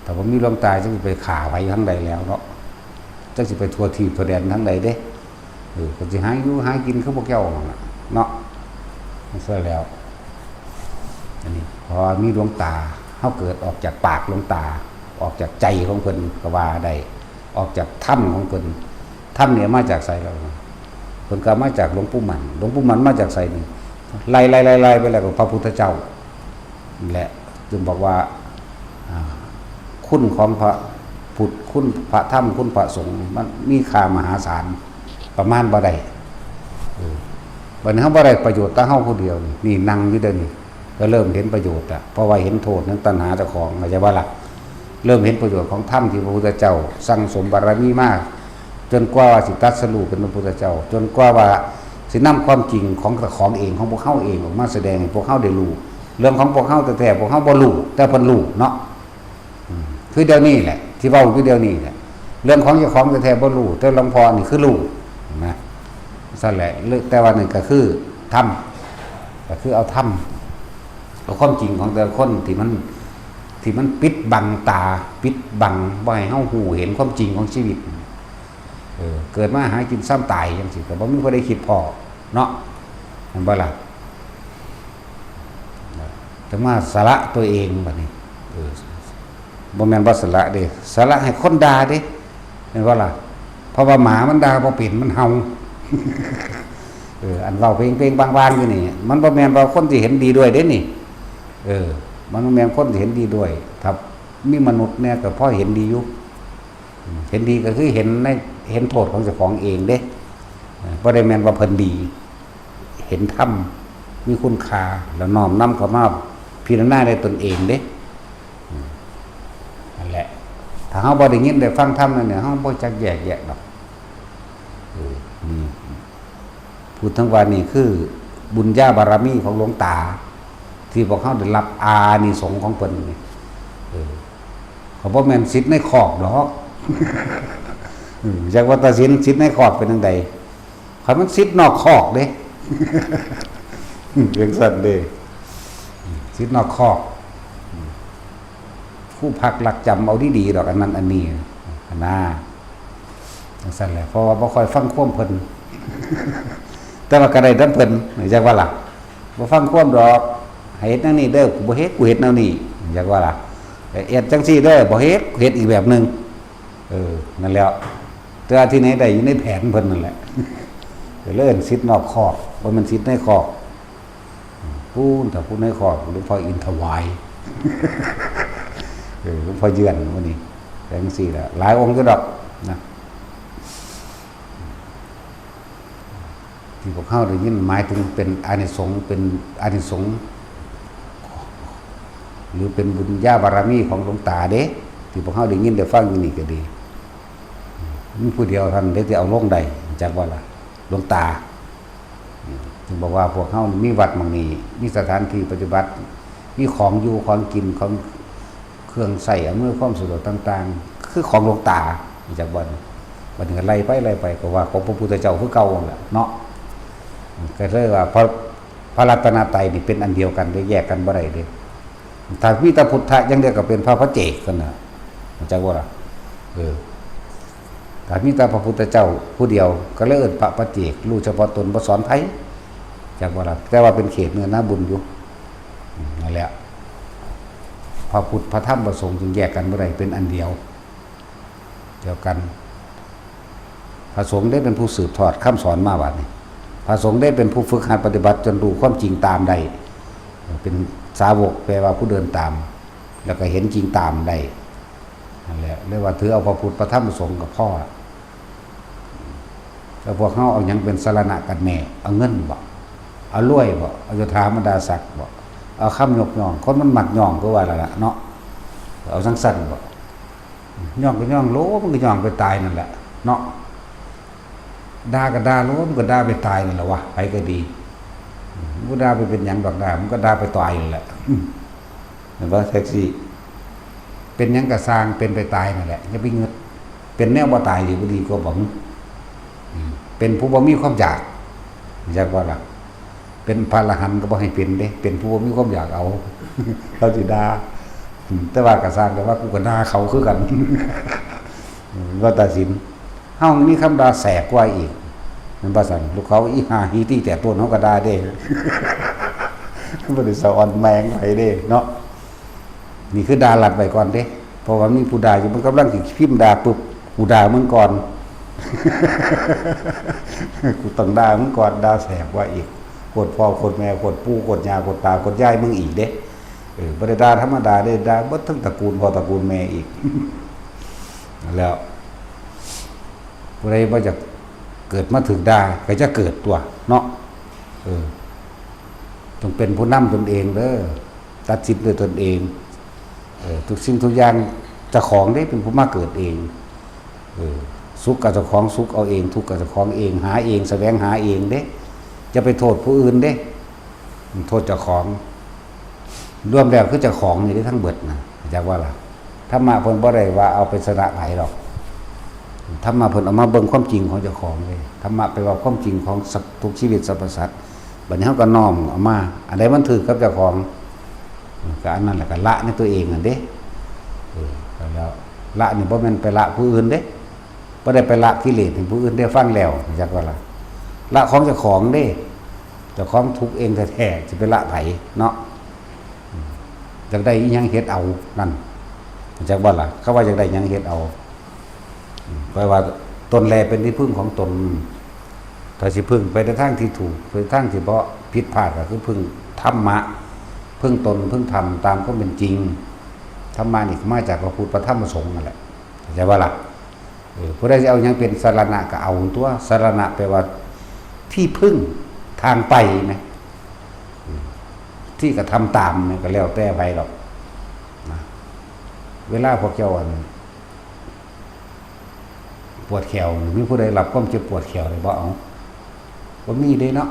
ถ้าบ่มีหลวงตาจั่งสิไปฆ่าไผทางใดแล้วเนาะ จั่งสิไปทั่วทีปทั่วแดนทางใดเด้ เออ ก็สิหาอยู่หากินคือพวกเจ้านั่นล่ะเนาะ จั่งซั่นแล้ว อันนี้ เพราะว่ามีหลวงตา เฮาเกิดออกจากปากหลวงตา ออกจากใจของเพิ่นก็ว่าได้ ออกจากธรรมของเพิ่น ธรรมเนี่ยมาจากไสล่ะ เพิ่นก็มาจากหลวงปู่หมั่น หลวงปู่หมั่นมาจากไสนี่ ไล่ๆๆๆ ไปแล้วก็พระพุทธเจ้า และจึงบอกว่า อ่า คุณของพระพุทธ คุณพระธรรม คุณพระสงฆ์นี่มันมีค่ามหาศาล ประมาณบ่ได้ เออ บัดนี้เฮาบ่ได้ประโยชน์แต่เฮาผู้เดียวนี่ นี่นั่งอยู่เดี๋ยวนี้ ก็เริ่มเห็นประโยชน์ละ เพราะว่าเห็นโทษของตัณหาเจ้าของ เข้าใจบ่ล่ะ เริ่มเห็นประโยชน์ของธรรมที่พระพุทธเจ้าสั่งสมบารมีมา จนกว่าสิตรัสรู้เป็นพระพุทธเจ้า จนกว่าว่าสินำความจริงของเจ้าของเอง ของพวกเฮาเองออกมาแสดงให้พวกเฮาได้รู้ เรื่องของพวกเฮาแท้ๆ พวกเฮาบ่รู้ แต่เพิ่นรู้เนาะ อืม คือเดี๋ยวนี้แหละ ที่เว้าอยู่เดี๋ยวนี้แหละ เรื่องของเจ้าของแท้ๆบ่รู้ แต่หลวงพ่อนี่คือรู้นะ ซั่นแหละ แต่ว่านั่นก็คือธรรม ก็คือเอาธรรม เอาความจริงของแต่ละคนที่มัน ที่มันปิดบังตา ปิดบังบ่ให้เฮาฮู้เห็นความจริงของชีวิต เออ เกิดมาหากินซ้ำตายจังซี่ ก็บ่มีผู้ใดคิดพ้อเนาะ แม่นบ่ล่ะ แต่มาสละตัวเองบัดนี้ เออ บ่แม่นบ่สละเด้ สละให้คนด่าเด้ แม่นบ่ล่ะ เพราะว่าหมามันด่าบ่เป็น มันเห่า เออ อันเว้าเพลงๆ บางๆ อยู่นี่ มันบ่แม่นว่าคนที่เห็นดีด้วยเด้นี่ เออ มันบ่แม่นคนที่เห็นดีด้วย ถ้ามีมนุษย์แน่ก็พอเห็นดีอยู่ เห็นดีก็คือเห็นใน เห็นโทษของเจ้าของเองเด้ เออ บ่ได้แม่นว่าเพิ่นดี เห็นธรรมมีคุณค่า แล้วน้อมนำเข้ามาพิจารณาในตนเองเด้ อืม นั่นแหละ ถ้าเฮาบ่ได้ยินได้ฟังธรรมนั่นเนี่ย เฮาบ่จักแยกแยะดอก เออ นี่ พูดถึงว่านี่คือบุญญาบารมีของหลวงตา ที่พวกเฮาได้รับอานิสงส์ของเพิ่นนี่ เออ เขาบ่แม่นสิทธิ์ในคอกดอก อืม จักว่าแต่สิทธิ์ สิทธิ์ในคอกเป็นจั่งใด คันมันสิทธิ์นอกคอกเด้ จั่งซั่นเด้ สิทธิ์นอกคอก ผู้พักลักจำเอาดีๆ ดอก อันนั้นอันนี้ หั้นนะ จั่งซั่นแหละ เพราะว่าบ่ค่อยฟังความเพิ่น แต่ว่าก็ได้นำเพิ่น จักว่าล่ะ บ่ฟังความดอก ให้เฮ็ดแนวนี้เด้อ กูบ่เฮ็ด กูเฮ็ดแนวนี้ จักว่าล่ะ เฮ็ดจั่งซี่เด้อ บ่เฮ็ด กูเฮ็ดอีกแบบหนึ่ง เออ นั่นแหละ แต่ว่าที่ไหนได้อยู่ในแผนเพิ่นนั่นแหละ ก็เลยเอิ้นสิทธิ์นอกคอก บ่แม่นสิทธิ์ในคอก พู้น ถ้าพู้นในคอก หลวงพ่ออินถวาย เออ หลวงพ่อเยือนมื้อนี้ จั่งซี่ล่ะ หลายองค์อยู่ดอกนะ ที่พวกเฮาได้ยินหมายถึงเป็นอานิสงส์ เป็นอานิสงส์ หรือเป็นบุญญาบารมีของหลวงตาเด้ ที่พวกเฮาได้ยินได้ฟังอยู่นี่ก็ดี มีผู้เดียวเท่านั้นเด้ที่เอาลงได้ จักว่าล่ะ หลวงตา จึงบอกว่าพวกเฮามีวัดหม่องนี้ มีสถานที่ปฏิบัติ มีของอยู่ของกิน ของเครื่องใช้อำนวยความสะดวกต่างๆ คือของหลวงตา จักบ่ บัดนี้ก็ไล่ไปไล่ไปก็ว่าของพระพุทธเจ้าคือเก่านั่นแหละเนาะ ก็เลยว่าพระ พระรัตนตรัยนี่เป็นอันเดียวกันเด้ แยกกันบ่ได้เด้ ถ้ามีแต่พุทธะอย่างเดียวก็เป็นพระปัจเจกซั่นน่ะ จักบ่ล่ะ เออ ถ้ามีแต่พระพุทธเจ้าผู้เดียวก็เลยเอิ้นพระปัจเจก รู้เฉพาะตน บ่สอนไผ จักบ่ล่ะ แต่ว่าเป็นเขตเนื้อนาบุญอยู่ อืม นั่นแหละ พระพุทธ พระธรรม พระสงฆ์จึงแยกกันบ่ได้ เป็นอันเดียว เดียวกัน พระสงฆ์ได้เป็นผู้สืบทอดคำสอนมาบัดนี้ พระสงฆ์ได้เป็นผู้ฝึกหัดปฏิบัติจนรู้ความจริงตามได้ เป็นสาวกแปลว่าผู้เดินตาม แล้วก็เห็นจริงตามได้ นั่นแหละ เรียกว่าถือเอาพระพุทธ พระธรรม พระสงฆ์ก็พอละ แล้วพวกเฮาเอาหยังเป็นสรณะกันแน่ เอาเงินบ่ เอารวยบ่ เอายศถาบรรดาศักดิ์บ่ เอาคำยกย่อง คนมันมักย่องคือว่าแล้วล่ะเนาะ เอาจั่งซั่นบ่ ย่องก็ย่องโลด มันก็ย่องไปตายนั่นแหละเนาะ ด่าก็ด่าโลด มันก็ด่าไปตายนั่นแหละวะ ไผก็ดี มันก็ด่าไปเป็นหยังดอก ด่า มันก็ด่าไปตายนั่นแหละ เห็นบ่ แท็กซี่ เป็นหยังก็ซ่าง เป็นไปตายนั่นแหละ อย่าไปงึด เป็นแนวบ่ตายสิบ่ดีกว่าบ่ อืม เป็นผู้บ่มีความอยาก อยากว่าล่ะ เป็นพระอรหันต์ก็บ่ให้เป็นเด้ เป็นผู้บ่มีความอยากเอา เขาสิด่า อืม แต่ว่าก็ซ่าง แต่ว่ากูก็ด่าเขาคือกัน อืม ว่าตัดสิน เฮามีคำด่าแสบกว่าอีก แม่นบ่ซั่น ลูกเขาอีห่าหีตี้แตกโตนเฮาก็ด่าเด้ บ่ได้สะออนแมงไผเด้เนาะ นี่คือด่าลัดไว้ก่อนเด้ เพราะว่ามีผู้ด่าอยู่ มันกำลังสิพิมพ์ด่าปุ๊บ กูด่ามึงก่อน กูต้องด่ามึงก่อน ด่าแสบกว่าอีก โคตรพ่อ โคตรแม่ โคตรปู่ โคตรย่า โคตรตา โคตรยายมึงอีกเด้ เออ บ่ได้ด่าธรรมดาเด้ ด่าเบิดทั้งตระกูลพ่อตระกูลแม่อีก แล้ว ผู้ใดบ่อยากเกิดมาถืกด่า ก็จะเกิดตัวเนาะ เออ ต้องเป็นผู้นำตนเองเด้อ ตัดสินด้วยตนเอง เออ ทุกสิ่งทุกอย่างเจ้าของเด้เป็นผู้มาเกิดเอง เออ สุขกับเจ้าของสุขเอาเอง ทุกข์กับเจ้าของเอง หาเอง แสวงหาเองเด้ จะไปโทษผู้อื่นเด้ โทษเจ้าของ รวมแล้วคือเจ้าของนี่ได้ทั้งเบิดนะ จักว่าล่ะ ธรรมะเพิ่นบ่ได้ว่าเอาไปชนะไผหรอก ธรรมะเพิ่นเอามาเบิ่งความจริงของเจ้าของเลย ธรรมะไปว่าความจริงของสัตว์ทุกชีวิตสรรพสัตว์ บัดนี้เฮาก็น้อมเอามา อันใดมันถืกกับเจ้าของ ก็อันนั้นแหละ ก็ละในตัวเองนั่นเด้ เออ แล้วละนี่บ่แม่นไปละผู้อื่นเด้ บ่ได้ไปละกิเลสให้ผู้อื่นได้ฟังแล้ว จักว่าล่ะ ละของเจ้าของเด้ เจ้าของทุกข์เองแท้ๆ สิไปละไผเนาะ อืม จักได้อิหยังเฮ็ดเอา นั่น จักว่าล่ะ เขาว่าจักได้หยังเฮ็ดเอา อืม แปลว่าตนแลเป็นที่พึ่งของตน ถ้าสิพึ่งไปในทางที่ถูก ไปทางที่บ่ผิดพลาดก็คือพึ่งธรรมะ พึ่งตน พึ่งธรรมตามความเป็นจริง ธรรมะนี่มาจากพระพุทธ พระธรรม พระสงฆ์นั่นแหละ เข้าใจบ่ล่ะ เออ ผู้ใดสิเอาหยังเป็นสรณะก็เอาตัว สรณะแปลว่าที่พึ่ง ทางไปนะ อืม ที่กระทำตามเนี่ยก็แล้วแต่ไผดอกนะ เวลาพวกเจ้าอัน ปวดแข้ว มีผู้ใดรับความเจ็บปวดแข้วได้บ่ เอา บ่มีเด้เนาะ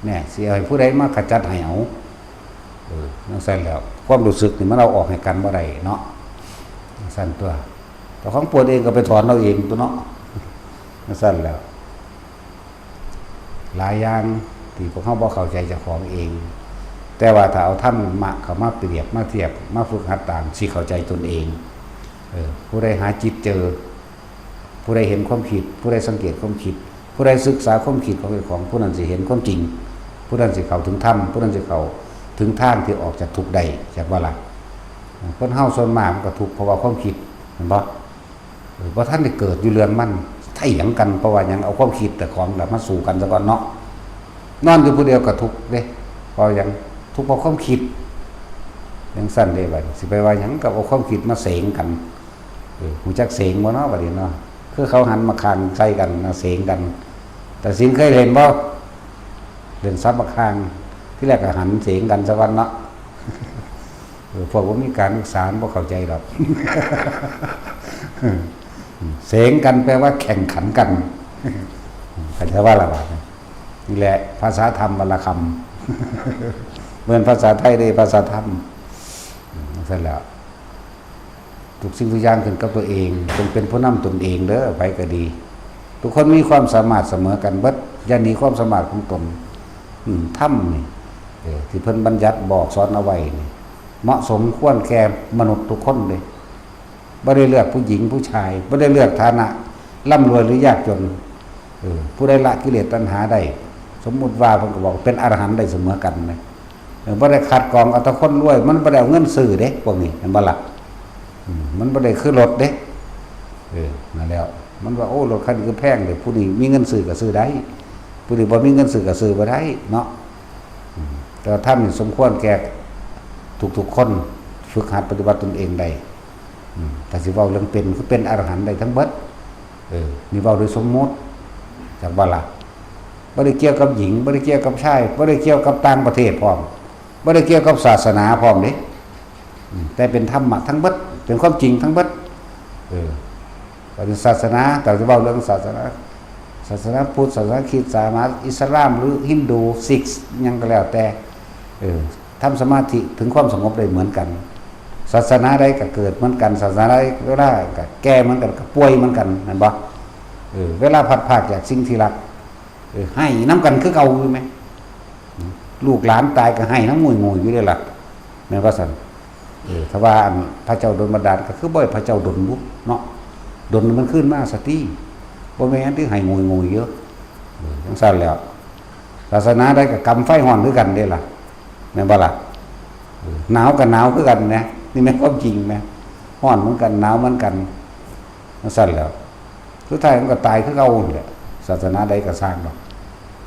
เนี่ย สิเอาให้ผู้ใดมาขจัดให้เอา เออ จั่งซั้นแล้ว ความรู้สึกนี่มันเอาออกให้กันบ่ได้เนาะ จั่งซั้นตัว เจ้าของปวดเองก็ไปถอนเอาเองตัวเนาะ จั่งซั้นแล้ว หลายอย่างที่พวกเฮาบ่เข้าใจเจ้าของเอง แต่ว่าถ้าเอาธรรมะเข้ามาเปรียบ มาเทียบ มาฝึกหัดตาม สิเข้าใจตนเอง เออ ผู้ใดหาจิตเจอ ผู้ใดเห็นความคิด ผู้ใดสังเกตความคิด ผู้ใดศึกษาความคิดของเจ้าของ ผู้นั้นสิเห็นความจริง ผู้นั้นสิเข้าถึงธรรม ผู้นั้นสิเข้าถึงทางที่ออกจากทุกข์ได้ จักว่าล่ะ คนเฮาส่วนมากมันก็ทุกข์เพราะว่าความคิด แม่นบ่ เออ บ่ทันได้เกิดอยู่เรื่องมัน เถียงกันเพราะว่าหยัง เอาความคิดเจ้าของล่ะมาสู้กันซะก่อนเนาะ นอนอยู่ผู้เดียวก็ทุกข์เด้ เพราะหยัง ทุกข์เพราะความคิด จั่งซั้นเด้ บัดนี้สิไปว่าหยังก็เอาความคิดมาเสงกัน เออ รู้จักเสงบ่เนาะ บัดนี้เนาะ คือเขาหันหมากข่างใส่กันนะ เสงกัน ตาสิงห์เคยเล่นบ่ เล่นสับหมากข่าง ที่แรกก็หันเสงกันซะก่อนเนาะ เออ พวกบ่มีการศึกษาบ่เข้าใจดอก เสงกันแปลว่าแข่งขันกัน เข้าใจว่าละบาดนี้ นี่แหละภาษาธรรมวรรณคำ เหมือนภาษาไทยเด้ ภาษาธรรม อืม จั่งซั้นแหล้ว ทุกสิ่งทุกอย่างขึ้นกับตัวเอง จงเป็นผู้นำตนเองเด้อ ไผก็ดี ทุกคนมีความสามารถเสมอกันเบิด อย่าหนีความสามารถของตน อืม ธรรมนี่ เออ ที่เพิ่นบัญญัติบอกสอนเอาไว้นี่ เหมาะสมควรแก่มนุษย์ทุกคนเลย บ่ได้เลือกผู้หญิงผู้ชาย บ่ได้เลือกฐานะร่ำรวยหรือยากจน เออ ผู้ใดละกิเลสตัณหาได้ สมมุติว่าเพิ่นก็บอกเป็นอรหันต์ได้เสมอกันนะ เออ บ่ได้คัดกรองเอาแต่คนรวย มันบ่ได้เอาเงินซื้อเด้ พวกนี้ เห็นบ่ล่ะ อืม มันบ่ได้คือรถเด้ เออ นั่นแหล้ว มันว่า โอ้ รถคันนี้คือแพงเด้ ผู้นี้มีเงินซื้อก็ซื้อได้ ผู้นี้บ่มีเงินซื้อก็ซื้อบ่ได้เนาะ อืม แต่ว่าธรรมนี่สมควรแก่ทุกๆคน ฝึกหัดปฏิบัติตนเองได้ อืม ถ้าสิเว้าเรื่องเป็น คือเป็นอรหันต์ได้ทั้งเบิด เออ นี่เว้าโดยสมมุติ จักบ่ล่ะ บ่ได้เกี่ยวกับหญิง บ่ได้เกี่ยวกับชาย บ่ได้เกี่ยวกับต่างประเทศพร้อม บ่ได้เกี่ยวกับศาสนาพร้อมเด้ อืม แต่เป็นธรรมะทั้งเบิด เป็นความจริงทั้งเบิด เออ ก็เป็นศาสนา แต่จะเว้าเรื่องศาสนา ศาสนาพุทธ ศาสนาคริสต์ ศาสนาอิสลาม หรือฮินดู ซิก หยังก็แล้วแต่ เออ ทำสมาธิถึงความสงบได้เหมือนกัน ศาสนาใดก็เกิดเหมือนกัน ศาสนาใดเวลาก็แก่เหมือนกัน ก็ป่วยเหมือนกัน แม่นบ่ เออ เวลาพลัดพรากจากสิ่งที่รัก เออ ไห้นำกันคือเก่าอยู่แหม ลูกหลานตายก็ไห้นำงุยๆอยู่เด้ล่ะ แม่นบ่ซั่น เออ ถ้าว่าอันพระเจ้าดลบันดาลก็คือบ่ให้พระเจ้าดลบุเนาะ ดลมันคืนมาสติ บ่แม่นที่ไห้งุยๆอยู่ เออ จั่งซั่นแหล้ว ศาสนาใดก็กำไฟฮ้อนคือกันเด้ล่ะ แม่นบ่ล่ะ เออ หนาวก็หนาวคือกันนะ นี่แม่นความจริงนะ ฮ้อนเหมือนกัน หนาวเหมือนกัน จั่งซั่นแหล้ว สุดท้ายมันก็ตายคือเก่านั่นแหละ ศาสนาใดก็ซ่างดอก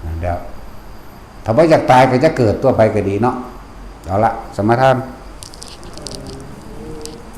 นั่นแหล้ว ถ้าบ่อยากตายก็จะเกิดตัวไปก็ดีเนาะ เอาละ สมาทาน